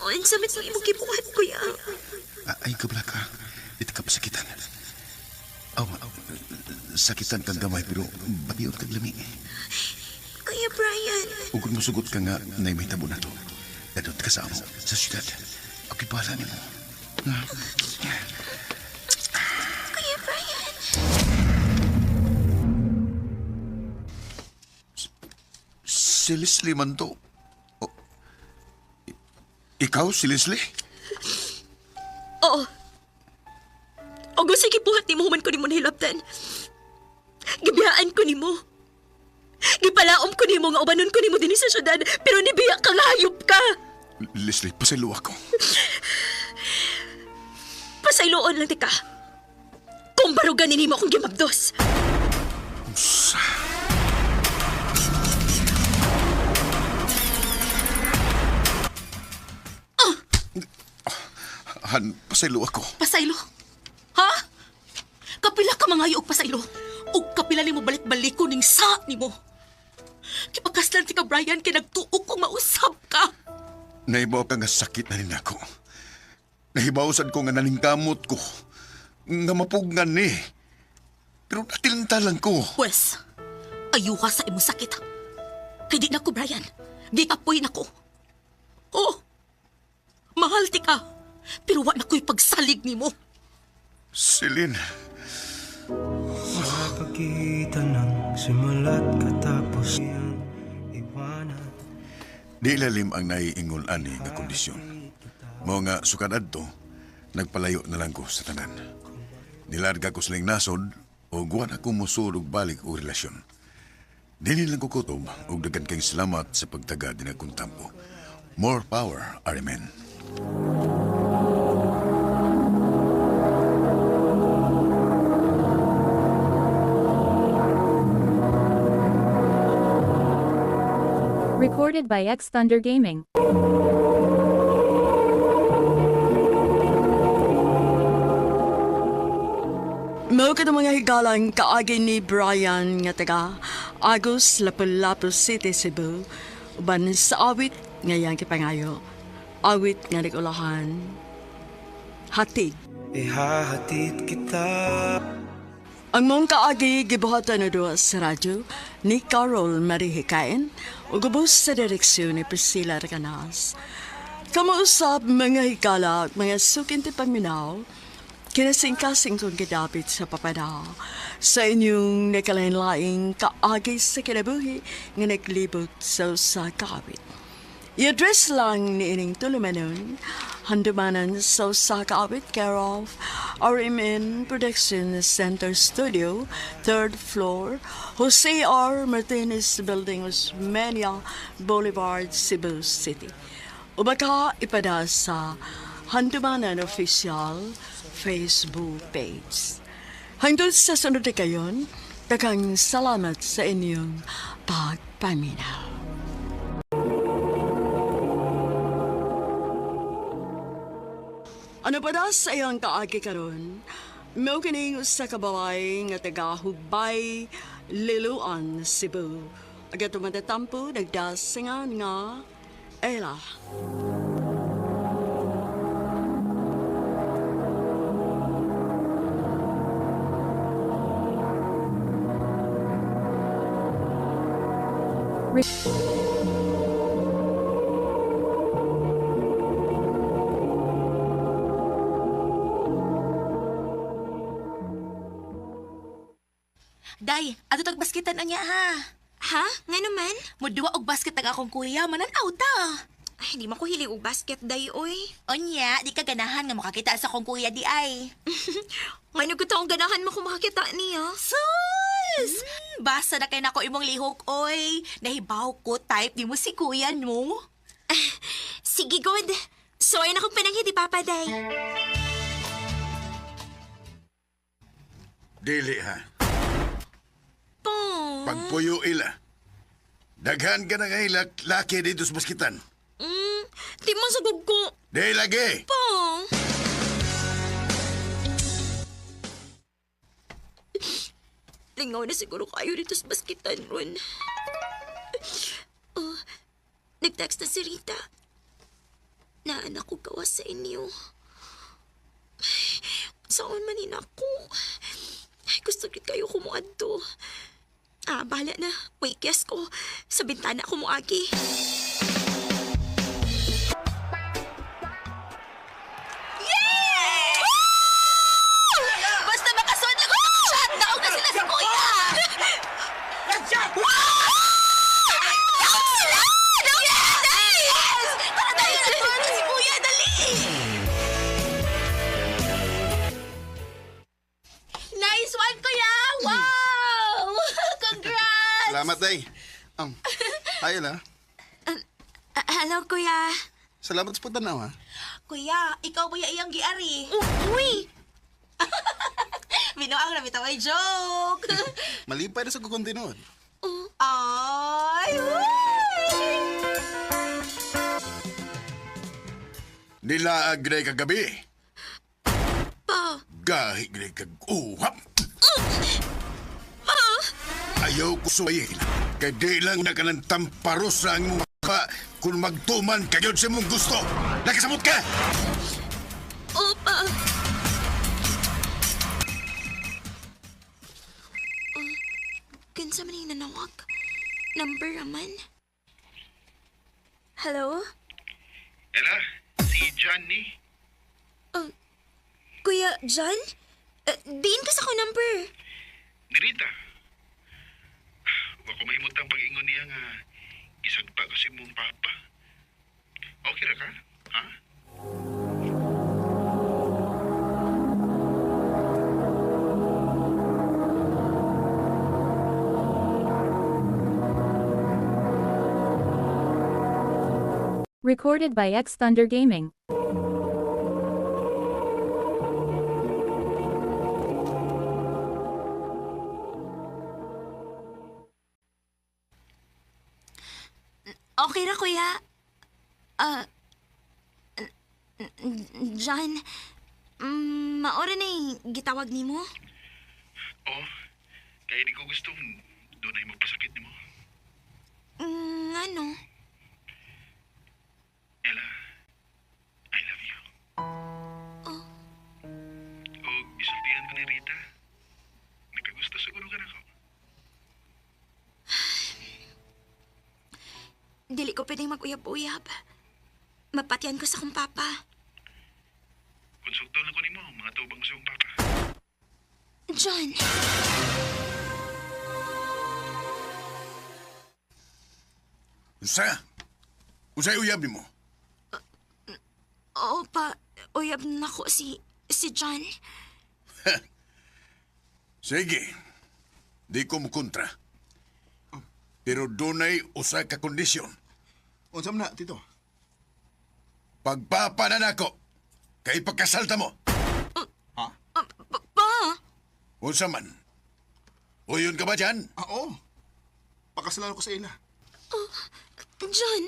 Speaker 7: Unsa man sa imong gibuhat, kuya?
Speaker 2: Ay, kabla ka. Iti ka pasakitan. Aw, sakitan kang gamay pero batiot kag lami.
Speaker 7: Kuya Brian,
Speaker 2: Ug kung musugot ka nga na may tabo na to. Dadot ka sa amo, sa syudad. Ako'y bahala nimo.
Speaker 7: Kuya Brian.
Speaker 2: Si Leslie man to. Oh, Ikaw, si Leslie?
Speaker 7: Oo. O gusto gibuhat nimo human ko nimo nahilabtan. Gibiyaan ko nimo. Gipalaom ko nimo nga ubanon ko nimo dinhi sa syudad, pero nibiya ka nga hayop ka.
Speaker 2: Leslie, pasaylo ako.
Speaker 7: Pasayloon lang tika. Kung barugan nimo akong gimabdos.
Speaker 2: Usa. Han, pasaylo ako.
Speaker 3: Pasaylo? Ha? Kapila ka mangayo og pasaylo. Og kapila nimo balik-balik ko ning sa nimo. Kipakaslan ti ka Brian kay nagtuok kong mausab ka.
Speaker 2: Nahibaw ka nga sakit na rin ako. Nahibaw sad ko nga naningkamot ko. Nga mapugnan ni. Pero natintalan ko.
Speaker 3: Pwes, ayuha sa imong sakit. Kay di na ko, Brian. Di kapoy na ko. Oo, mahal ti ka. Pero wa na ko'y pagsalig nimo.
Speaker 2: Celine.
Speaker 10: Sa pagitan ng simula't katapos iwanan.
Speaker 2: Di lalim ang naiingol ani nga kondisyon. Mao nga sukad adto, nagpalayo na lang ko sa tanan. Nilarga ko siling nasod o guwan ako musud og balik og relasyon. Dili lang ko kutob og daghan kayong salamat sa pagtaga din akong tampo. More power, RMN.
Speaker 5: Recorded by X Thunder Gaming.
Speaker 1: Mao ka mga higalang kaagi ni Brian nga taga Agus, Lapu-Lapu City, Cebu. Uban sa awit ngayang kipangayo. Awit nga nagulahan. Hatid.
Speaker 10: Ihahatid kita.
Speaker 1: Ang mong kaagi gibuhatan na duha sa radyo ni Carol Marihikain ug ubos sa direksyon ni Priscilla Recanas. Kamausap mga higala at mga sukinti paminaw, kinasingkasing kong gidapit sa papada sa inyong nakalain-laing kaagi sa kinabuhi nga naglibot sa usa ka awit. I-address lang ni ining tulumanon, handumanan sa usa ka awit care of RMN Production Center Studio, 3rd floor, Jose R. Martinez Building, Osmeña Boulevard, Cebu City. O baka ipada sa Handumanan Official Facebook page. Hangtod sa sunod na kayon, daghang salamat sa inyong pagpaminaw. Ano pa da sa iyang kaagi karon? Mao kining usa ka babae nga taga Hugbay, Liloan, Cebu. Aga tumatatampo nagdasingan nga Ella.
Speaker 3: Day, ato tag baskitan anya ha.
Speaker 7: Ha? Nga naman?
Speaker 3: Muduwa og basket ang akong kuya, mananaw ta.
Speaker 7: Ay, di man ko hilig og basket, day, oy.
Speaker 3: Onya, di ka ganahan nga makakita sa akong kuya di ay.
Speaker 7: Ngano ko taong ganahan mo kung makakita niya.
Speaker 3: Sus! Basta na kay nako imong lihok, oy. Nahibaw ko type di mo si kuya, no?
Speaker 7: Sige, good. So, ay akong pananghi di Papa, day.
Speaker 2: Dili ha.
Speaker 7: Po.
Speaker 2: Pagpuyo ila. Daghan ka na nga ilak, laki dito sa baskitan.
Speaker 7: Di man sagod ko.
Speaker 2: Di lagi!
Speaker 7: Po. Lingaw na siguro kayo dito sa baskitan ron. Oh, nag-text na si Rita. Naanak ko gawa sa inyo. Ay, saan man ako? Ay, gusto gid kayo kumuadto. Ah, bahala na. Wait, guess ko. Sa bintana ko muagi.
Speaker 3: Basta makasuod lang ko shot! Daog na sila si kuya! Wow! Daog sila! Daog sila! Yes! Tara tayo na si kuya! Congrats!
Speaker 4: Salamat, day. Hi, Ella.
Speaker 7: Hello, kuya.
Speaker 4: Salamat sa pagtanaw, ha?
Speaker 3: Kuya, ikaw ba yung iyang giari?
Speaker 7: Uy!
Speaker 3: Binuang na bitaw ay joke.
Speaker 4: Malipay na sa kukuntinuod.
Speaker 3: Ay! Uy!
Speaker 2: Nilaag na kagabi.
Speaker 7: Pa!
Speaker 2: Gahi na kag uhap. Ayaw ko suwayin. Kay di lang na ka ng tamparos sa ang mong pa kung magtuman kayo sa mong gusto. Nakasamot ka!
Speaker 7: Opa! Kinsa man yung nanawag? Number raman? Hello?
Speaker 9: Ella, si John ni.
Speaker 7: Kuya John? Diin ka sa ko number.
Speaker 9: Ni Rita. Wa ko mahimutang pag-ingon niya nga gisagpa ko si mong papa. Okay ra ka? Ha?
Speaker 5: Recorded by X Thunder Gaming.
Speaker 7: Okay ra, kuya. John, maora na yung gitawag nimo?
Speaker 9: Oh, kaya di ko gustong doon ay magpasakit nimo.
Speaker 7: Ano?
Speaker 9: Ella, I love you.
Speaker 7: Oh.
Speaker 9: O isultihan ko ni Rita. Nakagusto siguro ka na ko.
Speaker 7: Dili ko pwedeng mag-uyab-uyab. Mapatyan ko sa kong papa.
Speaker 9: Konsulto na ko nimo, mga tubang sa iyong papa.
Speaker 7: John!
Speaker 2: Unsa? Unsay uyab nimo?
Speaker 7: Oo pa, uyab na ko si John.
Speaker 2: Sige. Di ko mukontra. Pero dunay usa ka kondisyon.
Speaker 4: Unsa man na, tito?
Speaker 2: Pagpapa na nako, kay pagkasalta mo.
Speaker 4: Ha?
Speaker 7: Pa!
Speaker 2: Unsa man? Uyon ka ba dyan?
Speaker 4: Ah, oo. Pakasalan ko sa ila.
Speaker 7: John!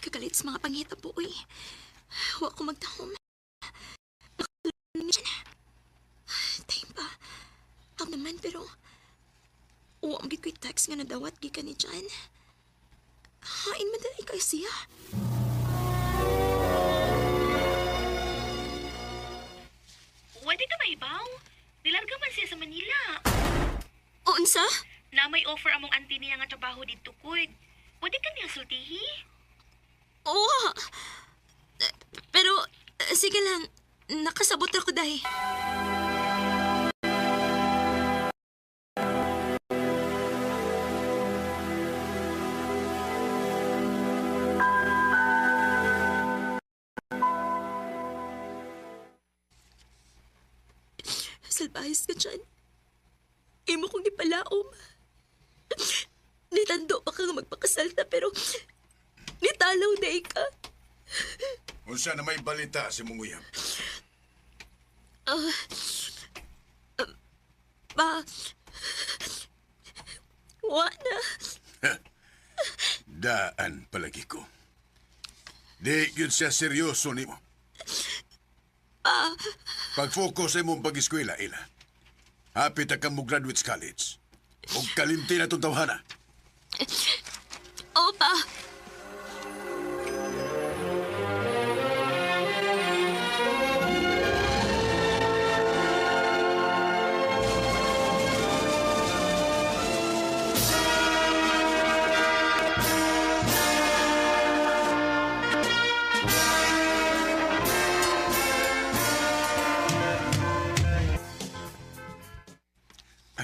Speaker 7: Kagalit sa mga panghitabo, uy. Huwag ko magtahom. Niyan. Time pa. Ako naman, pero... Uwa, magiging ko'y text nga nadawat gikan ni John. Hain man dali kay siya.
Speaker 3: Pwede ka maibaw? Nilarga man siya sa Manila.
Speaker 7: Unsa?
Speaker 3: Na may offer among auntie niya nga trabaho dito, kuy. Pwede ka niya sultihi?
Speaker 7: Oo. Pero, sige lang. Nakasabot ako dahi. Salbahis ka dyan. Imo kong gipalaom. Nitando pa ka nga magpakasal ta pero nitalaw na ka.
Speaker 2: Unsa na may balita si mong uyab?
Speaker 7: Pa, wa na.
Speaker 2: Daan palagi ko. Di yun siya seryoso nimo. Pag-focus sa imong pag-eskwela, Ila. Hapit ka mo graduate sa college. Og kalimti na itong tawhana.
Speaker 7: Opa.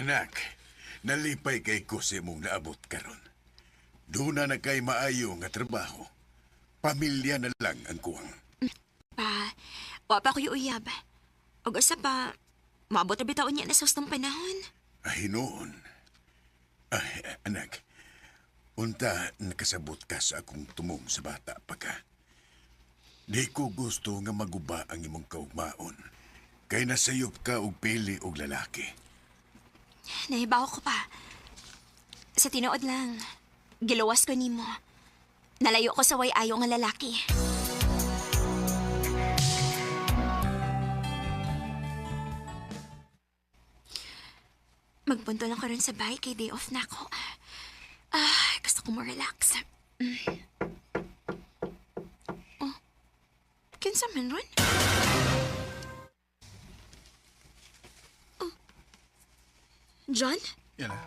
Speaker 2: Anak, nalipay kay ko sa imong naabot karon. Doon na kay maayo nga trabaho. Pamilya na lang ang kuwang.
Speaker 7: Pa, wa pa ko'y uyab. Ug usa pa, maabot na bitaw niya na sa hustong panahon.
Speaker 2: Ay, noon. Ay, anak, unta nakasabot ka sa akong tumong sa bata pa ka. Di ko gusto nga maguba ang imong kaugmaon. Kay nasayop ka og pili og lalaki.
Speaker 7: Nahibaw ko pa. Sa tinuod lang, giluwas ko nimo. Nalayo ko sa way ayo nga lalaki. Magpunto lang ko ron sa bahay kay day off na ako. Ah, gusto ko mo relax. Mm. Oh, kinsa man ron? Oh. John?
Speaker 4: Ella,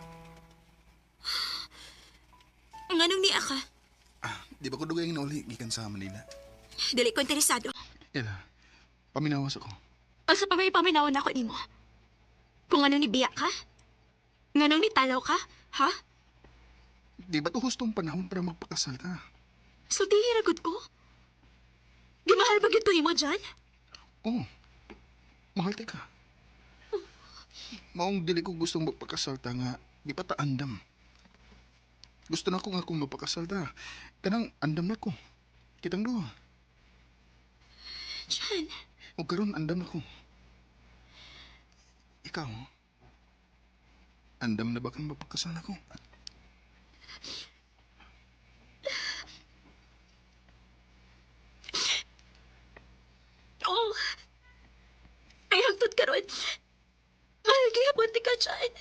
Speaker 7: Nganong niya ka?
Speaker 4: di ba ko dugay nga nauli gikan sa Manila?
Speaker 7: Dili ko interesado.
Speaker 4: Ella, paminawas ako.
Speaker 7: Asa pa may paminawan ako nimo? Kung ano ni biya ka? Nganong ni talaw ka? Ha?
Speaker 4: Di ba to hustong panahon para magpakasal ta?
Speaker 7: Sultihin agad ko? Gimahal ba gito nimo, John?
Speaker 4: Oo. Mahal ta ka. Maong dili ko gustong magpakasal ta nga di pa ta andam. Gusto na ko nga kung magpakasal ta. Kanang andam na ko. Kitang duha.
Speaker 7: John,
Speaker 4: O karon andam na ko. Ikaw, andam na ba kang mapagkasal ako?
Speaker 7: oh. Ay, hangtod karon. Mahal gihapon ti ka, John.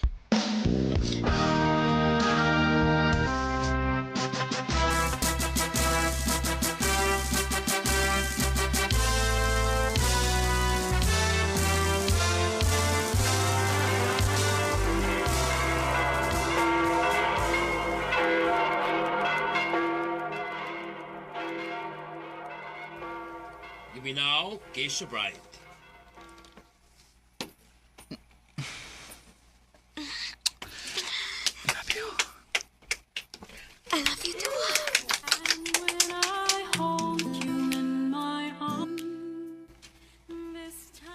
Speaker 8: You may now kiss the bride.
Speaker 4: Love you.
Speaker 7: I love you too.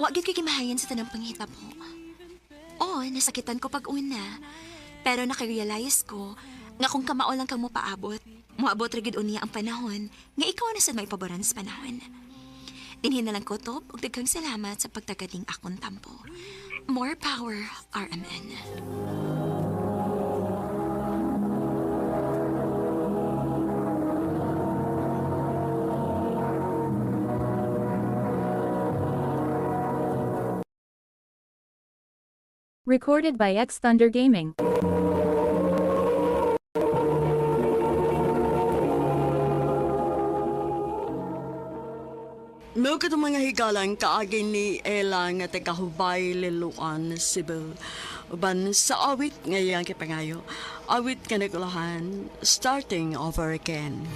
Speaker 7: Wa gyud ko gimahayan sa tanang panghitabo. Oo, nasakitan ko pag una. Pero nakarealize ko nga kung kamao lang kang mopaabot, moabot ra gyud unya ang panahon nga ikaw na sad may paboran sa panahon. Dinhin na lang ko tob ug daghang salamat sa pagtagating akong tampo. More power, RMN.
Speaker 5: Recorded by X Thunder Gaming.
Speaker 1: Mao katong mga higalang kaagi ni Ella nga taga-Hubay, Liloan, Cebu. Uban sa awit ngayang kipangayo. Awit nga nagulahan, starting over again.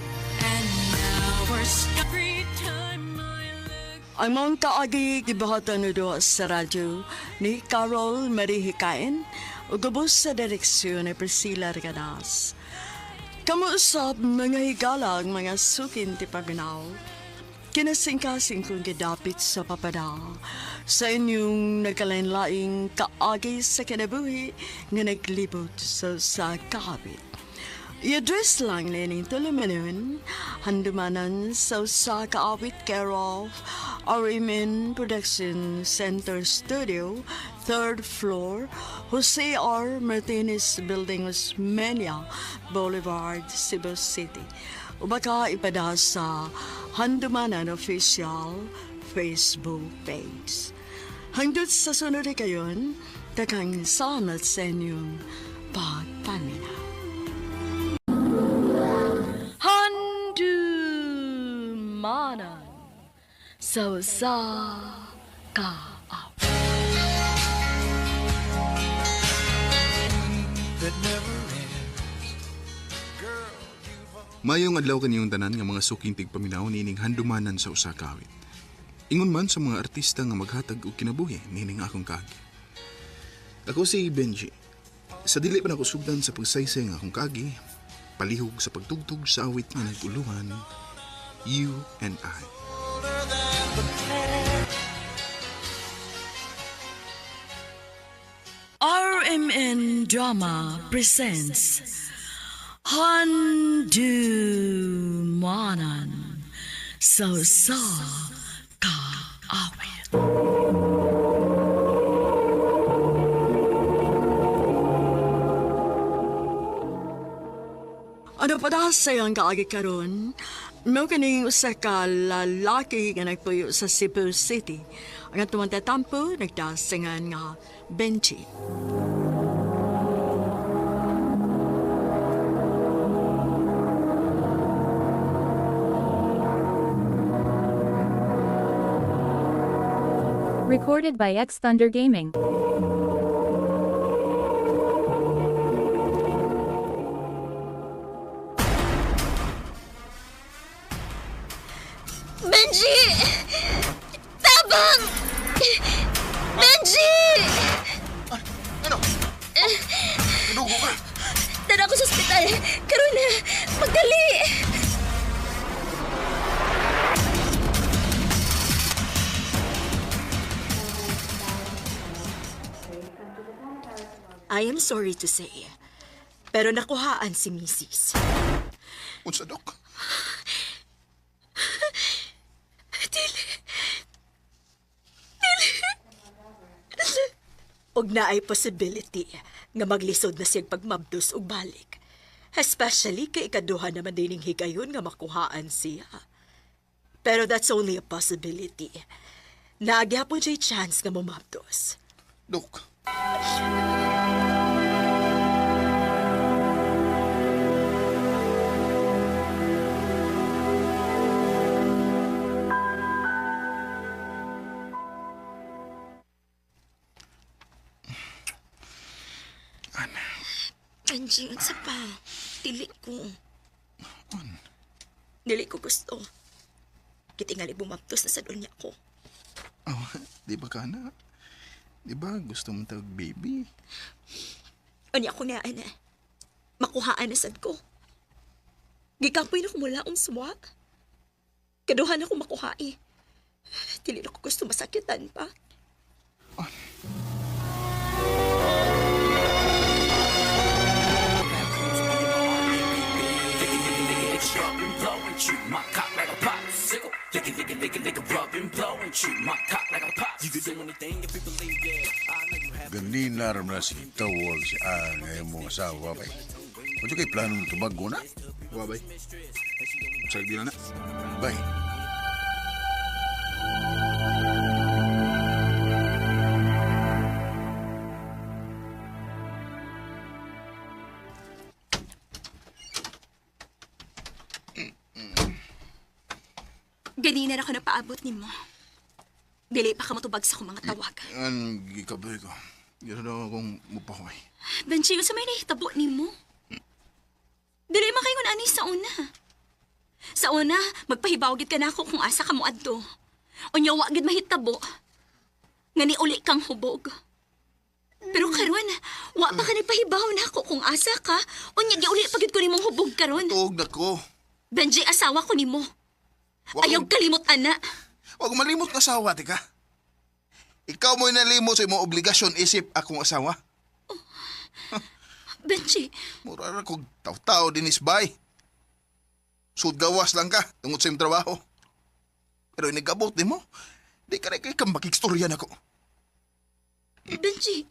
Speaker 1: Ang mga kaagi gibuhatan na doon sa radyo ni Carol Marie Hikain ug ubos sa direksyon ni Priscilla Reganas. Kamuusap mga higala ang mga sukin ti paminaw. Kinasingkasing kong gidapit sa papada sa inyong nagkalain-laing kaagi sa kinabuhi nga naglibot sa kaabit. I-address lang nining tulumanon, handumanan sa usa ka awit care of RMN Production Center Studio, third floor, Jose R. Martinez Building, Osmeña Boulevard, Cebu City. O baka ipada sa Handumanan Official Facebook page. Hangdot sa sunod kayon, takang salamat sa inyong pagpaminaw. Handumanan sa sa ka
Speaker 4: Mayong adlaw kaniyong tanan nga mga suking tigpaminaw nining handumanan sa usa ka awit. Ingon man sa mga artista nga maghatag og kinabuhi nining akong kaagi. Ako si Benji. Sa dili pa nako sugdan sa pagsaysay nga akong kaagi, palihog sa pagtugtog sa awit nga naguluhan, You and I.
Speaker 1: RMN Drama presents Handu Manan So Sa Kaawit. Ano pa da sa iyang kaagi karon? Mao kining usa ka lalaki nga nagpuyo sa Cebu City. Ang atong tatampo nagdasingan nga Benji.
Speaker 5: Recorded by X Thunder Gaming.
Speaker 7: Benji! Tabang! Benji!
Speaker 4: Ano? Dugo ka?
Speaker 7: Tara ko sa ospital. Karon na. Magdali!
Speaker 6: I am sorry to say, pero nakuhaan si Mrs.
Speaker 4: Unsa, Dok?
Speaker 6: Og naay possibility nga maglisod na siyang pagmabdos og balik. Especially kay ikaduha naman dining higayon nga makuhaan siya. Pero that's only a possibility. Naagyapon siya chance nga mumabdos.
Speaker 4: Dok.
Speaker 7: Benji, unsa pa? Dili ko. Dili ko gusto. Kitingali bumabtos na sa dunya ko.
Speaker 4: Oh, di ba ka na? Di ba gusto mong tawag baby?
Speaker 7: Unya ko nga, ana. Makuhaan na sad ko. Gikapoy na ko mula ang suwa. Kaduhan ako makuha eh. Dili na ko gusto masakitan pa.
Speaker 2: Ganina ram na si tawag si Ann nga imong asawa bay. Unsa kay planong tubago na?
Speaker 4: Wa, bay. Unsa di na na?
Speaker 2: Bay.
Speaker 7: Ganina na ako napaabot nimo. Dili pa ka matubag sa akong mga tawag.
Speaker 4: An gikaboy ko. Gusto daw akong mupahuay.
Speaker 7: Benji, unsa may nahitabo nimo? Dili man kayo ani sa una. Sa una, magpahibaw gid ka nako kung asa ka mo adto. Unya wa gid mahitabo. Nga ni uli kang hubog. Pero karon, wa pa ka nagpahibaw nako kung asa ka. Unya giuli pa gid ko nimong hubog karon.
Speaker 4: Tuog na ko.
Speaker 7: Benji, asawa ko nimo.
Speaker 4: Wa
Speaker 7: Ayaw kalimot ana.
Speaker 4: Wag malimot ng asawa, tika. Ikaw mo'y nalimot sa imong obligasyon isip akong asawa.
Speaker 7: Benji,
Speaker 4: Mura ra kog taw-tao dinis bay. Sud gawas lang ka tungod sa imong trabaho. Pero inigabot nimo, di ka rin kay kang makikstorya nako.
Speaker 7: Benji,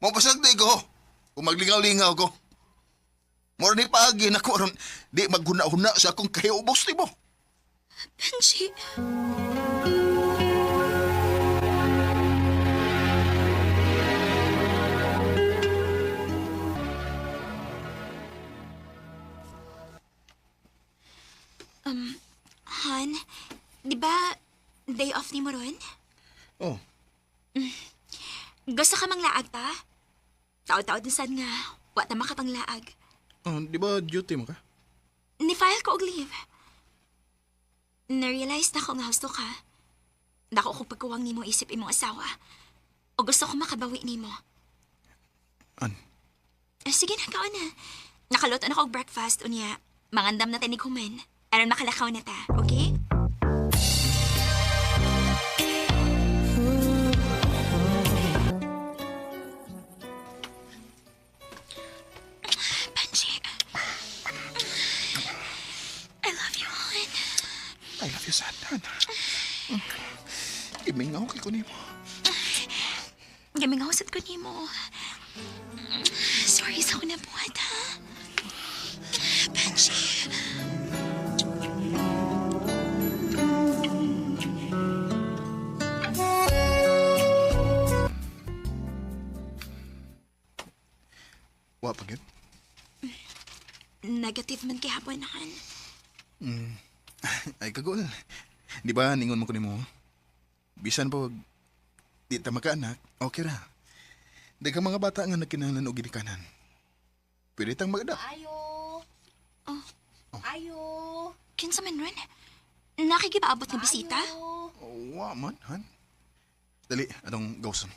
Speaker 4: Mo pasagdi ko. Kung maglingaw-lingaw ko. Mura ni paagi nako aron di maghuna-huna sa akong kahiubos nimo.
Speaker 7: Benji. Han, di ba day off ni mo ron?
Speaker 4: Oh,
Speaker 7: Gusto ka manglaag ta? Tao-tao din sad nga, wa ta makapanglaag.
Speaker 4: oh, di ba duty mo ka?
Speaker 7: Ni-file ko og leave. Na-realize na ko nga husto ka. Dako ko pagkuwang nimo isip imong asawa. O gusto ko makabawi nimo.
Speaker 4: An?
Speaker 7: Eh, sige na, kaon na. Nakaluto na ko og breakfast, unya. Mangandam na tinig human. Aron makalakaw na ta, okay? Benji. I love you, hon.
Speaker 4: I love you, Satan. Imingaw kay ko nimo.
Speaker 7: Gamingaw sad ko nimo. Sorry sa akong nabuhat, ha? Benji.
Speaker 4: Wa pa gyud.
Speaker 7: Negative man kay hapon, hon.
Speaker 4: Ay kagol. Di ba ningon mo ko nimo? Bisan pa og di ta makaanak, okay ra. Daghang mga bata nga nagkinahanglan og ginikanan. Pwede tang mag-adapt.
Speaker 3: Ayo.
Speaker 7: Oh.
Speaker 3: Ayo.
Speaker 7: Kinsa man ron? Nakikipaabot na bisita?
Speaker 4: Wa man, han. Dali, atong gawson.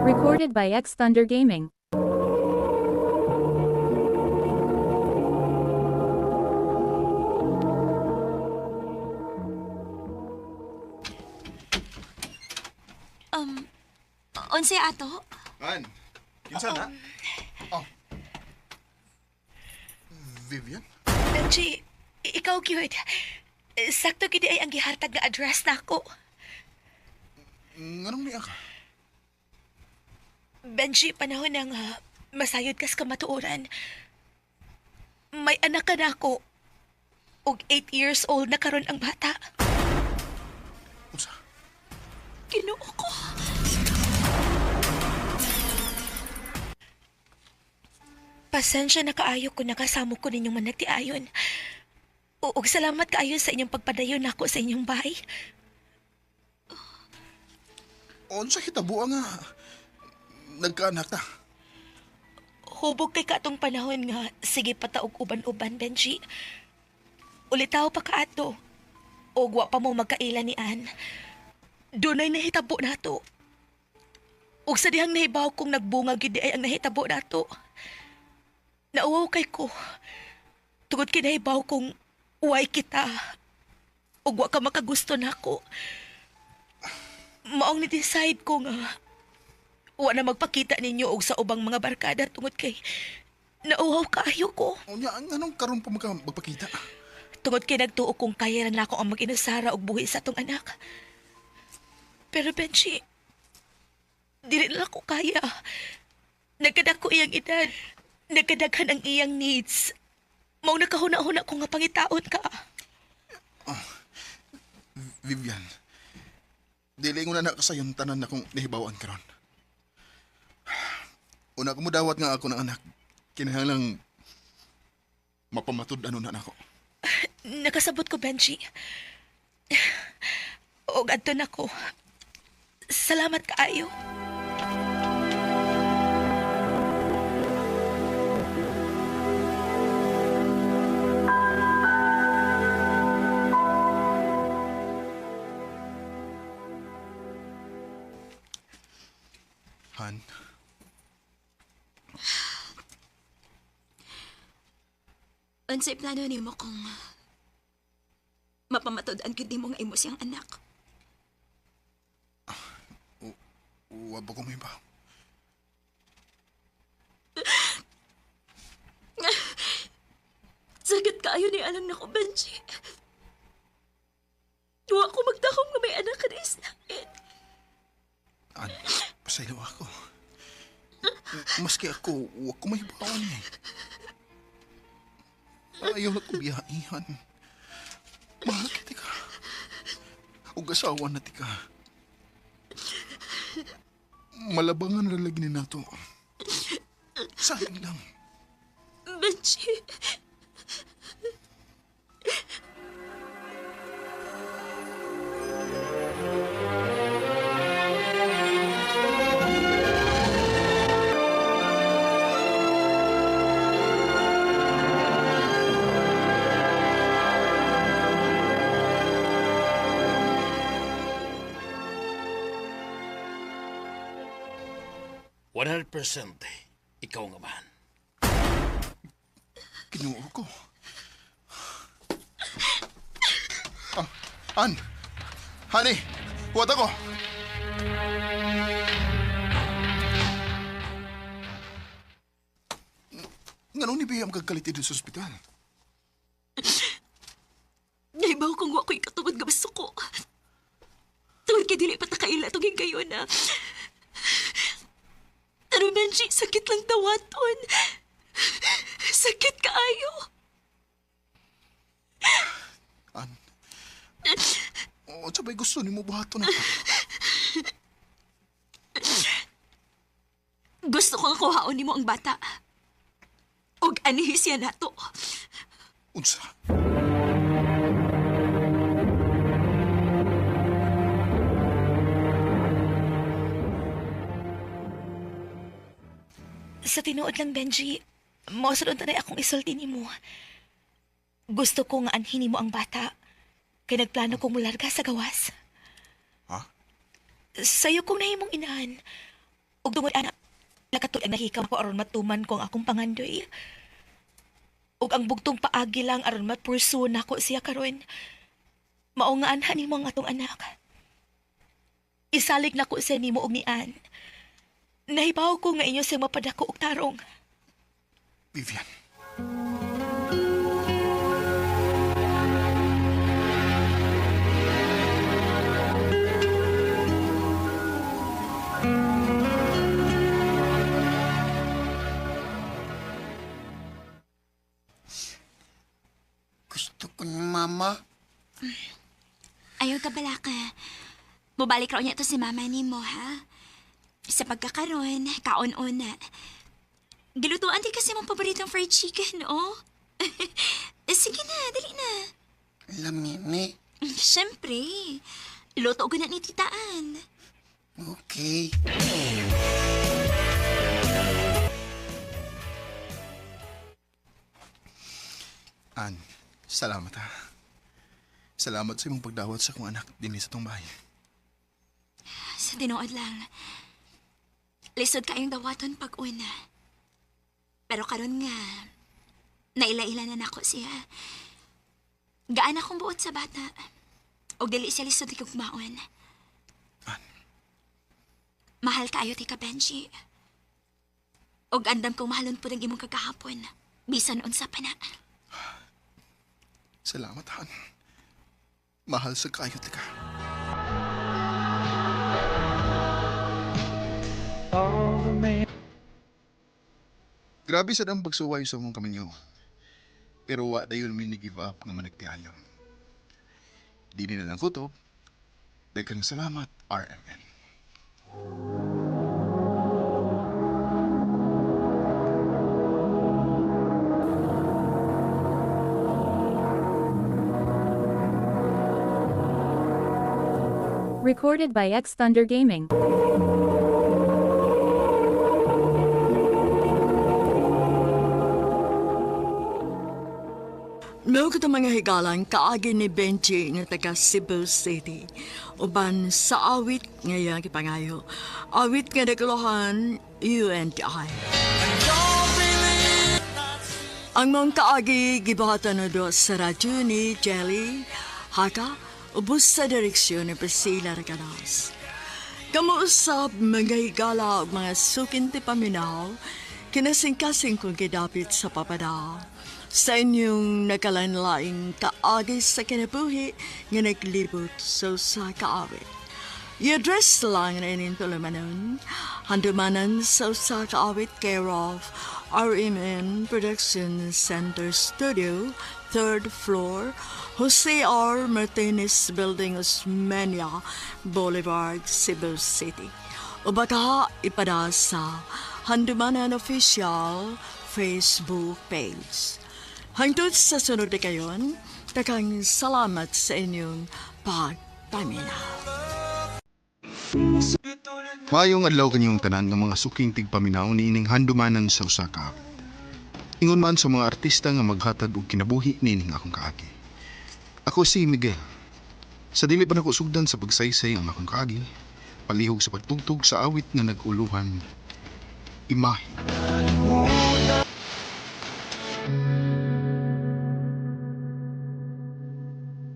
Speaker 5: Recorded by X Thunder Gaming.
Speaker 7: Um, unsay ato?
Speaker 4: Han, kinsa na? Oh. Vivian?
Speaker 3: Benji, ikaw gyud. Sakto gid ay ang gihatag nga address nako.
Speaker 4: Nganong niya ka?
Speaker 3: Benji, panahon na nga masayod kas kamatuoran. May anak ka na ako. Og 8 years old na karon ang bata.
Speaker 4: Unsa?
Speaker 3: Ginoo ko. Pasensya na kaayo ko nakasamo ko ninyong managtiayon. Ug salamat kaayo sa inyong pagpadayon nako sa inyong bahay.
Speaker 4: Unsa hitabo nga nagkaanak ta?
Speaker 3: Hubog kay katong panahon nga sige pataog uban-uban, Benji. Ulitaw pa kaato. Og wa pa mo magkaila ni Ann. Dunay nahitabo nato. Ug sa dihang nahibaw kong nagbunga gyud ay ang nahitabo nato. Nauwaw kay ko. Tungod kay nahibaw kong uway kita. Ug wa ka makagusto nako. Maong ni-decide ko nga wa na magpakita ninyo og sa ubang mga barkada tungod kay nauhaw kaayo ko.
Speaker 4: Unya, nganong karon pa magpakita?
Speaker 3: Tungod kay nagtuo kong kaya na nako ang mag-inasara og buhi sa atong anak. Pero Benji, dili na ko kaya. Nagkadako iyang edad. Nagkadaghan ang iyang needs. Mao nakahuna-huna ko nga pangitaon ka.
Speaker 4: Vivian, dili ko na nakasayon tanan na kong nahibawan karon. Una ko mo dawat nga ako ng anak, kinahanglang mapamatud ano na nako.
Speaker 3: Nakasabot ko, Benji. Og adto na ko. Salamat kaayo.
Speaker 4: Han,
Speaker 7: Unsay plano nimo kung mapamatod-an gyud nimo nga imo siyang anak?
Speaker 4: wa ba ko may ba?
Speaker 7: Sagat kaayo ni alam nako, Benji. Wa ko magdahom nga may anak ka na islain.
Speaker 4: An, pasaylo ako. Maski ako, wa ko may baon eh. Ayaw na ko biyaihan. Mahal kita ka. Ug asawa na ti ka. Malabangan na lagi ni nato. Sayang lang.
Speaker 7: Benji.
Speaker 8: 100% ikaw nga man.
Speaker 4: Kinuo ko. Ah, An! Honey! Huwat ako! Nganong ni Bea ang kagkalit dito sa ospital?
Speaker 7: Naibaw kong wa ko'y katungod nga masuko. Tungod kay dili pa ta kaila tungin kayo na. Pero Benji, sakit lang dawaton. Sakit kaayo.
Speaker 4: An? O, sabay gusto ni mo buhaton ako.
Speaker 7: Gusto ko nga kuhaon nimo ang bata. Og anihi siya nato.
Speaker 4: Unsa?
Speaker 3: Sa tinuod lang, Benji, mausad unta na akong isulti nimo. Gusto ko nga anhin nimo ang bata. Kay nagplano kong mularga sa gawas.
Speaker 4: Ha?
Speaker 3: Sayo kong nahimong inahan. Ug tungod ana, nakatuig ang nahikaw ko aron matuman ko ang akong pangandoy. Ug ang bugtong paagi lang aron ma-pursue nako siya karon. Mao nga anhan nimo ang atong anak. Isalig nako siya nimo og ni Ann. Nahibaw ko nga inyo siyang mapadako og tarong.
Speaker 4: Vivian.
Speaker 11: Gusto ko ni Mama.
Speaker 7: Ayaw ka balaka. Mubalik raw niya to si mama ni mo, ha? Sa pagkakaroon, kaon-una. Gilutuan din kasi mong paboritong fried chicken, oh. Sige na, dali na.
Speaker 11: Lamini.
Speaker 7: Siyempre. Luto ko na ni Tita Ann.
Speaker 11: Okay.
Speaker 4: An, salamat ha. Salamat sa imong pagdawat sa akong anak dinhi sa tong bahay.
Speaker 7: Sa tinuod lang. Lisod kayong dawaton pag una. Pero karon nga, naila-ila na nako siya. Gaan akong buot sa bata. Og dili siya lisod ikugmaon.
Speaker 4: An?
Speaker 7: Mahal kaayo ti ka, Benji. Og andam kong mahalon pud ang imong kagahapon. Bisan unsa pa na.
Speaker 4: Salamat, Han. Mahal sa kayo ka. Grabe sa ang pagsuway sa mong kaminyo. Pero wa dayon mi ni give up nga managtiayon. Di nila lang kutob. Daghang salamat, RMN.
Speaker 5: Recorded by X Thunder Gaming.
Speaker 1: Mao kita mga higalan kaagi ni Benji nga taga Cebu City. Uban sa awit nga iyang gipangayo. Awit nga naguluhan You and I. Ang mga kaagi gibuhatan na do sa radyo ni Jelly Haka ubos sa direksyon ni Priscilla Recanas. Kamuusap mga higala ug mga sukin ti paminaw, kinasingkasing kong gidapit sa papada. Sa inyong nakalanlaing kaagi sa kinabuhi nga naglibot sa usa ka awit. I-address lang na ining tulumanon, handumanan sa usa ka awit care of RMN Production Center Studio, 3rd floor, Jose R. Martinez Building, Osmeña Boulevard, Cebu City. O baka ipada sa Handumanan Official Facebook page. Hangtod sa sunod na kayon, takang salamat sa inyong pagpaminaw.
Speaker 4: Maayong adlaw kanyong tanan nga mga suking tigpaminaw niining handumanan sa usa ka awit. Ingon man sa mga artista nga maghatag og kinabuhi niining akong kaagi. Ako si Miguel. Sa dili pa nako sugdan sa pagsaysay ang akong kaagi, palihog sa pagtugtog sa awit nga nag-uluhan. imahe.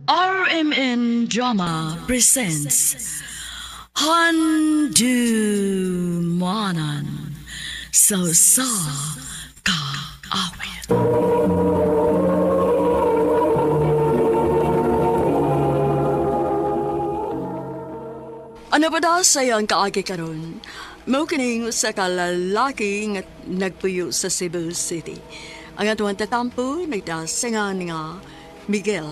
Speaker 1: RMN Drama presents Handu Manan So Sa Ka Awit. Ano ba daw sa'yo ang kaagi karon? Mao kining usa ka lalaki nga nagpuyo sa Cebu City. Ang atuang tatampo nagdasingan nga Miguel.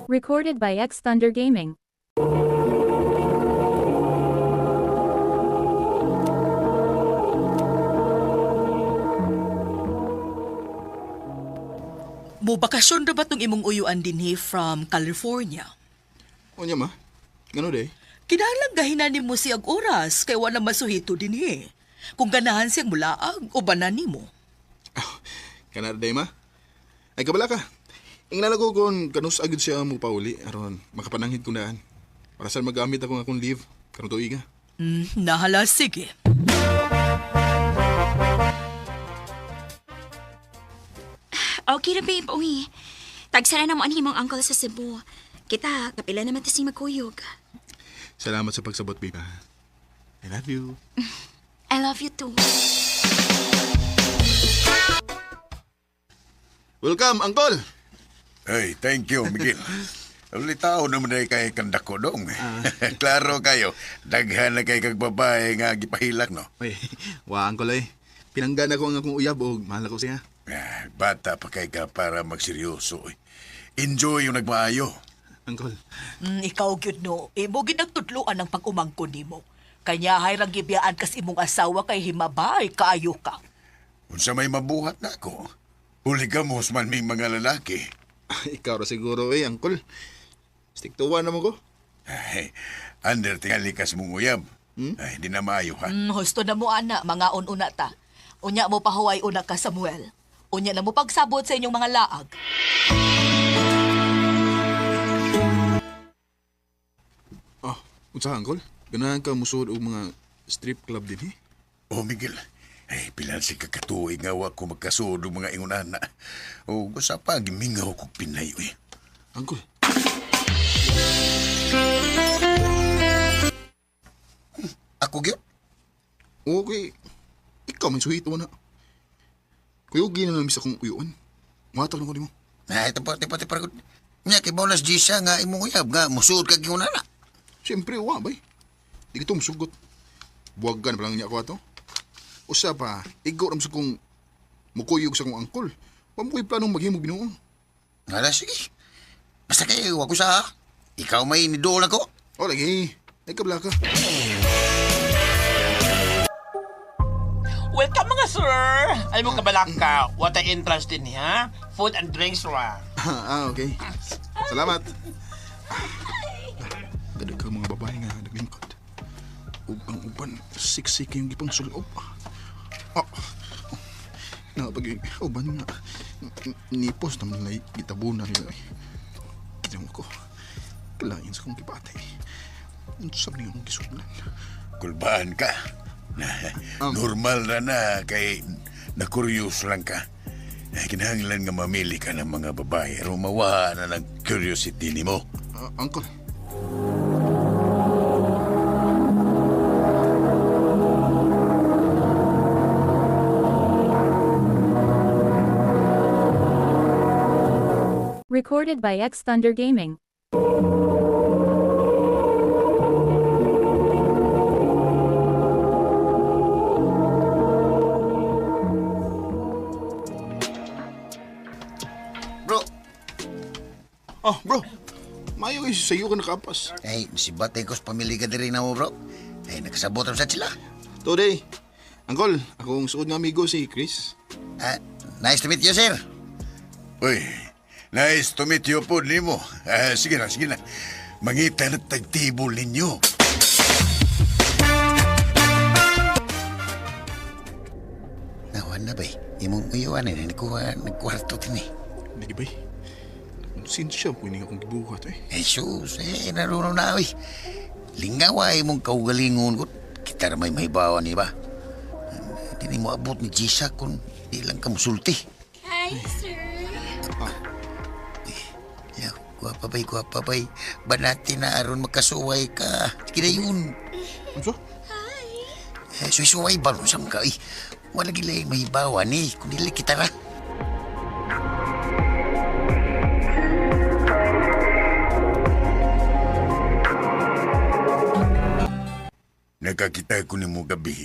Speaker 5: Recorded by X Thunder Gaming.
Speaker 6: Mo bakasyon ra ba tong imong uyuan dinhi from California?
Speaker 4: Unya ma, ngano day?
Speaker 6: Kinahanglan gahinan nimo siyag oras kay wala masuhito dinhi. Kung ganahan siyang mulaag o banan nimo.
Speaker 4: Kana day ma. Ay kabala ka. Ingnan ko kung kanus agad siya mo pauli aron makapananghid ko naan. Para sa magamit ako ng akong leave karon tuig ah.
Speaker 6: Nahala sige.
Speaker 7: Okay ra, babe. Uy, tagsara na mo ang himong uncle sa Cebu. Kita, kapila naman ta si magkuyog.
Speaker 4: Salamat sa pagsabot, babe. ah. I love you.
Speaker 7: I love you too.
Speaker 4: Welcome, uncle.
Speaker 2: Hey, thank you, Miguel. Ulitaw naman ay kay kandako dong. Klaro kayo, daghan na kay kag babae nga gipahilak, no?
Speaker 4: Uy, wa uncle ay. Pinanggan ako ang akong uyab og mahal ako siya.
Speaker 2: Ah, bata pa kay ka para magseryoso. Eh. Enjoy yung nagmaayo.
Speaker 4: Uncle.
Speaker 6: Ikaw gyud no, imo gid nagtudloan ang pag-umangkon nimo. Kanya hay rang gibiyaan kas imong asawa kay himabay kaayo ka.
Speaker 2: Unsa may mabuhat na ako. Huli ka mo, man ming mga lalaki.
Speaker 4: Ikaw ra siguro eh, uncle. Stick to one naman ko.
Speaker 2: Ay, under tingali kas mong uyab. Ay, di na maayo, ha?
Speaker 6: Husto na mo ana, mga ununa ta. Unya mo pahuway una ka Samuel. Unya na mo pagsabot sa inyong mga laag.
Speaker 4: Ah, unsa ka, uncle? Ganahan ka musuod og mga strip club dinhi?
Speaker 2: Oh, Miguel. Ay, pilan si kakatuig nga wa ko magkasuod og mga ingunana. O, gusa pa, gimingaw kog pinay, uy.
Speaker 4: Uncle.
Speaker 11: Ako gyud.
Speaker 4: Okay. Ikaw man suhito na. Kuyugi na namin sa akong uyuan. Muhatag na ko nimo.
Speaker 11: Na ito pa tipo tipo gud. Nya kay bonus Gisa nga imong uyab nga musuod kag ingon na.
Speaker 4: Siyempre, wa bay. Di kita musugot. Buwagan pa lang niya ako ato. Usa pa, igo ram sa kong mukuyog sa kong angkol. Wa mo ko'y planong maghimog binuong.
Speaker 11: Ngala sige. Basta kay wa ko sa ha. Ikaw may niduol ako.
Speaker 4: O lagi, ay kabla ka.
Speaker 8: Welcome mga sir! Alam mo kabalaka, what a interest din ha? Food and drinks ra.
Speaker 4: Ah, okay. Salamat. Dada ka mga babae nga naglingkod. Ug ang uban, siksik yung gipang sulob. Ah, napag uban nga. Nipos naman na gitabunan nila. Ginawa ko. Kalain sa kong gipatay. Unsa man yung gisuglan.
Speaker 2: Kulbaan ka. Normal na na kay na-curious lang ka. Ay, kinahanglan nga mamili ka ng mga babae aron mawaha na ng curiosity nimo.
Speaker 4: Ah, uncle.
Speaker 5: Recorded by X Thunder Gaming.
Speaker 11: Bro,
Speaker 4: Oh, bro. Mayo kay sa iyo ka nakapas.
Speaker 11: ay si Batay kos pamilya ka diri na mo bro. Ay nakasabot ra sa sila.
Speaker 4: Today, Uncle, akong suod nga amigo si Chris.
Speaker 11: Ah, nice to meet you, sir.
Speaker 2: Uy, nice to meet you po nimo. Ah, sige na, sige na. Mangita na tagtibol ninyo.
Speaker 11: Nawan na bay. Imong uyuan eh, nagkuha, nagkwarto din eh.
Speaker 4: Lagi bay. Konsensya po ini akong gibuhat eh.
Speaker 11: Eh, sus, eh, naruno na oy. Lingaw ay mong kaugalingon ko. Kita ra may mahibawan ni ba? Di ni mo abot ni Jisa kung di lang ka musulti.
Speaker 7: Hi, sir.
Speaker 11: Ya, gwapa bay, gwapa bay. Banati na aron makasuway ka. Sige na yun.
Speaker 4: Unsa?
Speaker 11: Eh, suway-suway ba? Saan ka? Eh, wala gila yung mahibawan eh. Kung dili kita ra.
Speaker 2: Nakakita ko nimo gabi.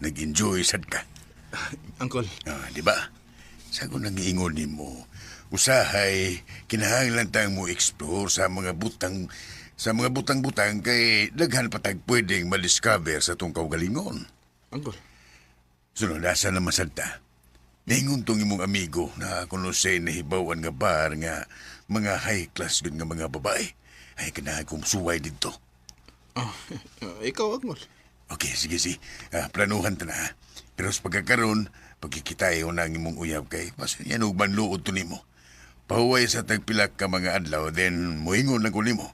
Speaker 2: Nag-enjoy sad ka.
Speaker 4: Uncle.
Speaker 2: Ah, di ba? Sa ko nangiingon nimo, usahay kinahanglan tayong mo explore sa mga butang sa mga butang-butang kay daghan pa tag pwedeng madiscover sa tong kaugalingon.
Speaker 4: Uncle.
Speaker 2: Sunod, asa naman sad ta? Ningon tong imong amigo na kuno siya nahibawan nga bar nga mga high class gud nga mga babae. Ay kinahanglan kong suway didto.
Speaker 4: Ah, ikaw, Uncle.
Speaker 2: Okay, sige, sige. Ah, planuhan ta na. Ha? Pero sa pagkakaroon, pagkikitayo na ang imong uyab kay, basta yan og banluod to nimo. Pahuway sa tagpilak ka mga adlaw, then muingon lang ko nimo.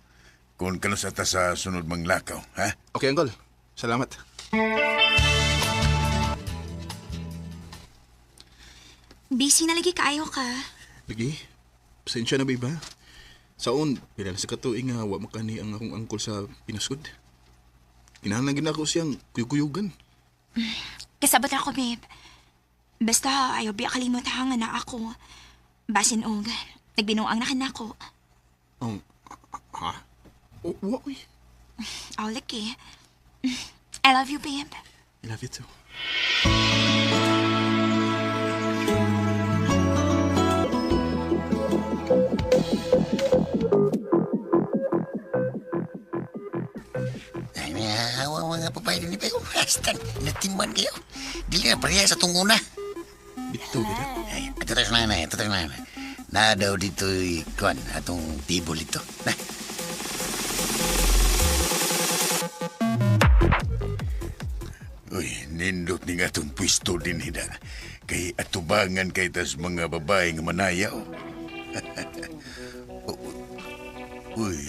Speaker 2: Kung kanus ta sa sunod mang lakaw, ha?
Speaker 4: Okay, Uncle. Salamat.
Speaker 7: Busy na lagi kaayo ka.
Speaker 4: Lagi, pasensya na ba iba? Saon, pila na sa katuig nga wa makani ang akong angkol sa pinasud. Kinahanglan gid ako siyang kuyukuyugan.
Speaker 7: Kasabot ako, babe. Basta ayaw biya kalimot ha nga na ako. Basin og, nagbinuang na ka na ako.
Speaker 4: Ha? O, wa, uy.
Speaker 7: Oh, lagi. I love you, babe.
Speaker 4: I love you too.
Speaker 11: Ay, may awa mga papay din pa. Basta, natiman kayo. Dili na pareha sa tong una.
Speaker 4: Dito, gid.
Speaker 11: Ay, ato tayo sa nanay, ato tayo sa nanay. Na daw dito, kuan, atong tibol ito. Na.
Speaker 2: Uy, nindot ni nga atong pwesto din hida. Kay atubangan kay tas mga babae nga manayaw. Uy,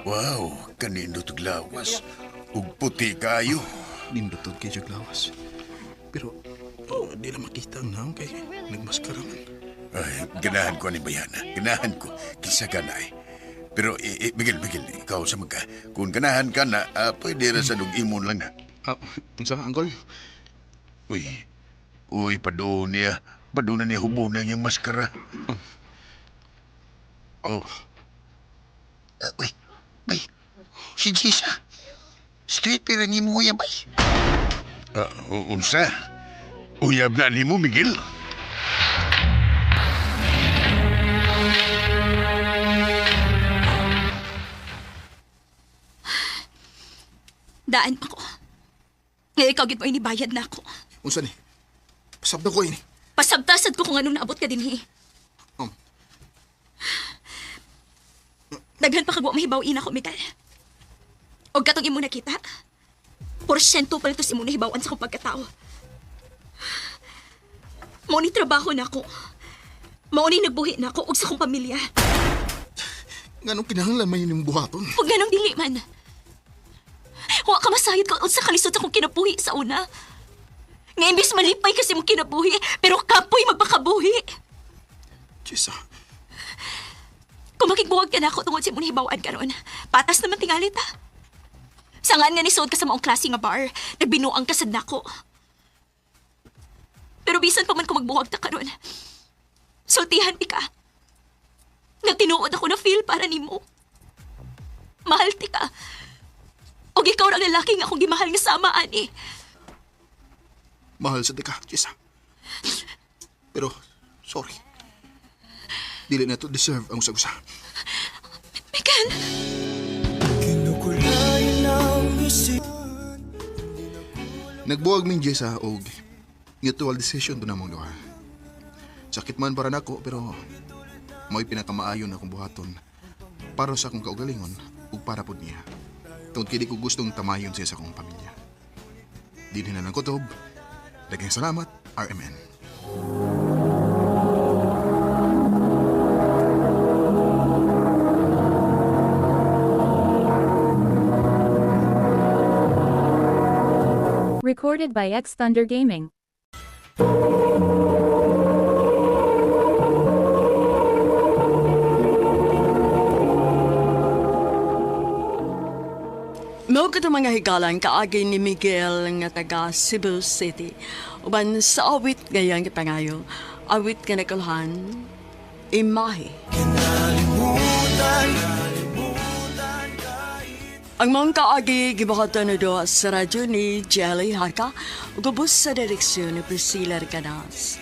Speaker 2: wow, kanindot og lawas. Ug puti kayo.
Speaker 4: Nindot og kay siya lawas. Pero, oh, di na makita ang naong kay nagmaskara man.
Speaker 2: Ay, ganahan ko ni Bayana. Ganahan ko. Kisa ka na eh. Pero, Miguel, Miguel, ikaw sa magka. Kung ganahan ka na, pwede ra sa imon lang na.
Speaker 4: Ah, unsa, Uncle?
Speaker 2: Uy, uy, padoon niya. Padoon na niya hubunan yung maskara. Oh,
Speaker 11: Uy, bay, si Jisa. Straight pero ni mo yan, bay.
Speaker 2: Unsa? Uyab na nimo, Miguel?
Speaker 7: Daan pa ko. Ngayon ikaw gid mo inibayad na ako.
Speaker 4: Unsa ni? Pasabda ko ini.
Speaker 7: Pasabtasad ko kung anong naabot ka dinhi. Daghan pa kag wa mahibaw-in ako, Miguel. Og katong imo nakita, porsyento pa nito sa imo nahibaw-an sa akong pagkatao. Mao ni trabaho na ako. Mao ni nagbuhi na ako og sa akong pamilya.
Speaker 4: Nganong kinahanglan man yun yung buhaton?
Speaker 7: Huwag ganong dili man. Wa ka masayod ka sa kalisod sa akong kinabuhi sa una. Nga imbis malipay kasi mong kinabuhi, pero kapoy magpakabuhi.
Speaker 4: Jessa,
Speaker 7: Kung makigbuwag ka na ako tungod sa imong hibaw-an karon, patas naman tingali ta. Sangan nga nisuod ka sa maong klase nga bar, nagbinuang ka sad nako. Pero bisan pa man kung magbuwag ta karon, sultihan ti ka. Nagtinuod ako na feel para nimo. Mahal ti ka. Og ikaw ra ang lalaki nga akong gimahal nga sama ani.
Speaker 4: mahal sa ka, Jessa. Pero, sorry. Dili na to deserve ang usag-usa.
Speaker 7: Miguel!
Speaker 4: Nagbuwag min Jessa og mutual decision to namong duha. Sakit man para nako pero mo'y pinakamaayo na akong buhaton para sa akong kaugalingon ug para pud niya. Tungod kay di ko gustong tamayon siya sa akong pamilya. Dinhi na lang kutob. Daghang salamat. RMN.
Speaker 5: Recorded by X Thunder Gaming.
Speaker 1: Mao kato mga higalan kaagi ni Miguel nga taga Cebu City. Uban sa awit ngayang gipangayo, awit nga nakulhan, imahe. Ang mga kaagi gibuhatan na do sa radyo ni Jelly Haka ug ubos sa direksyon ni Priscilla Canas.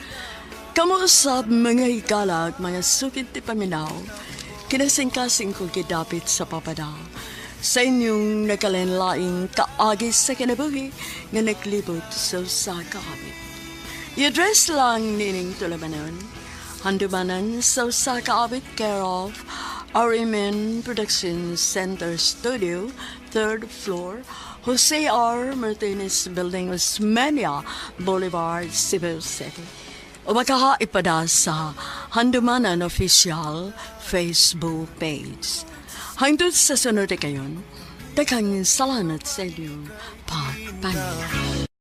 Speaker 1: Kamo usab mga higala ug mga sukit ti paminaw, kinasingkasing kong gidapit sa papada. Sa inyong nakalenlaing kaagi sa kinabuhi nga naglibot sa usa ka awit. I-address lang nining tulabanon. Handumanan sa usa ka awit care of RMN Production Center Studio, third floor, Jose R. Martinez Building, Osmeña Boulevard, Cebu City. O makahaipada sa Handumanan Official Facebook page. Hangtod sa sunod kayon, daghang salamat sa inyong pagpaminaw.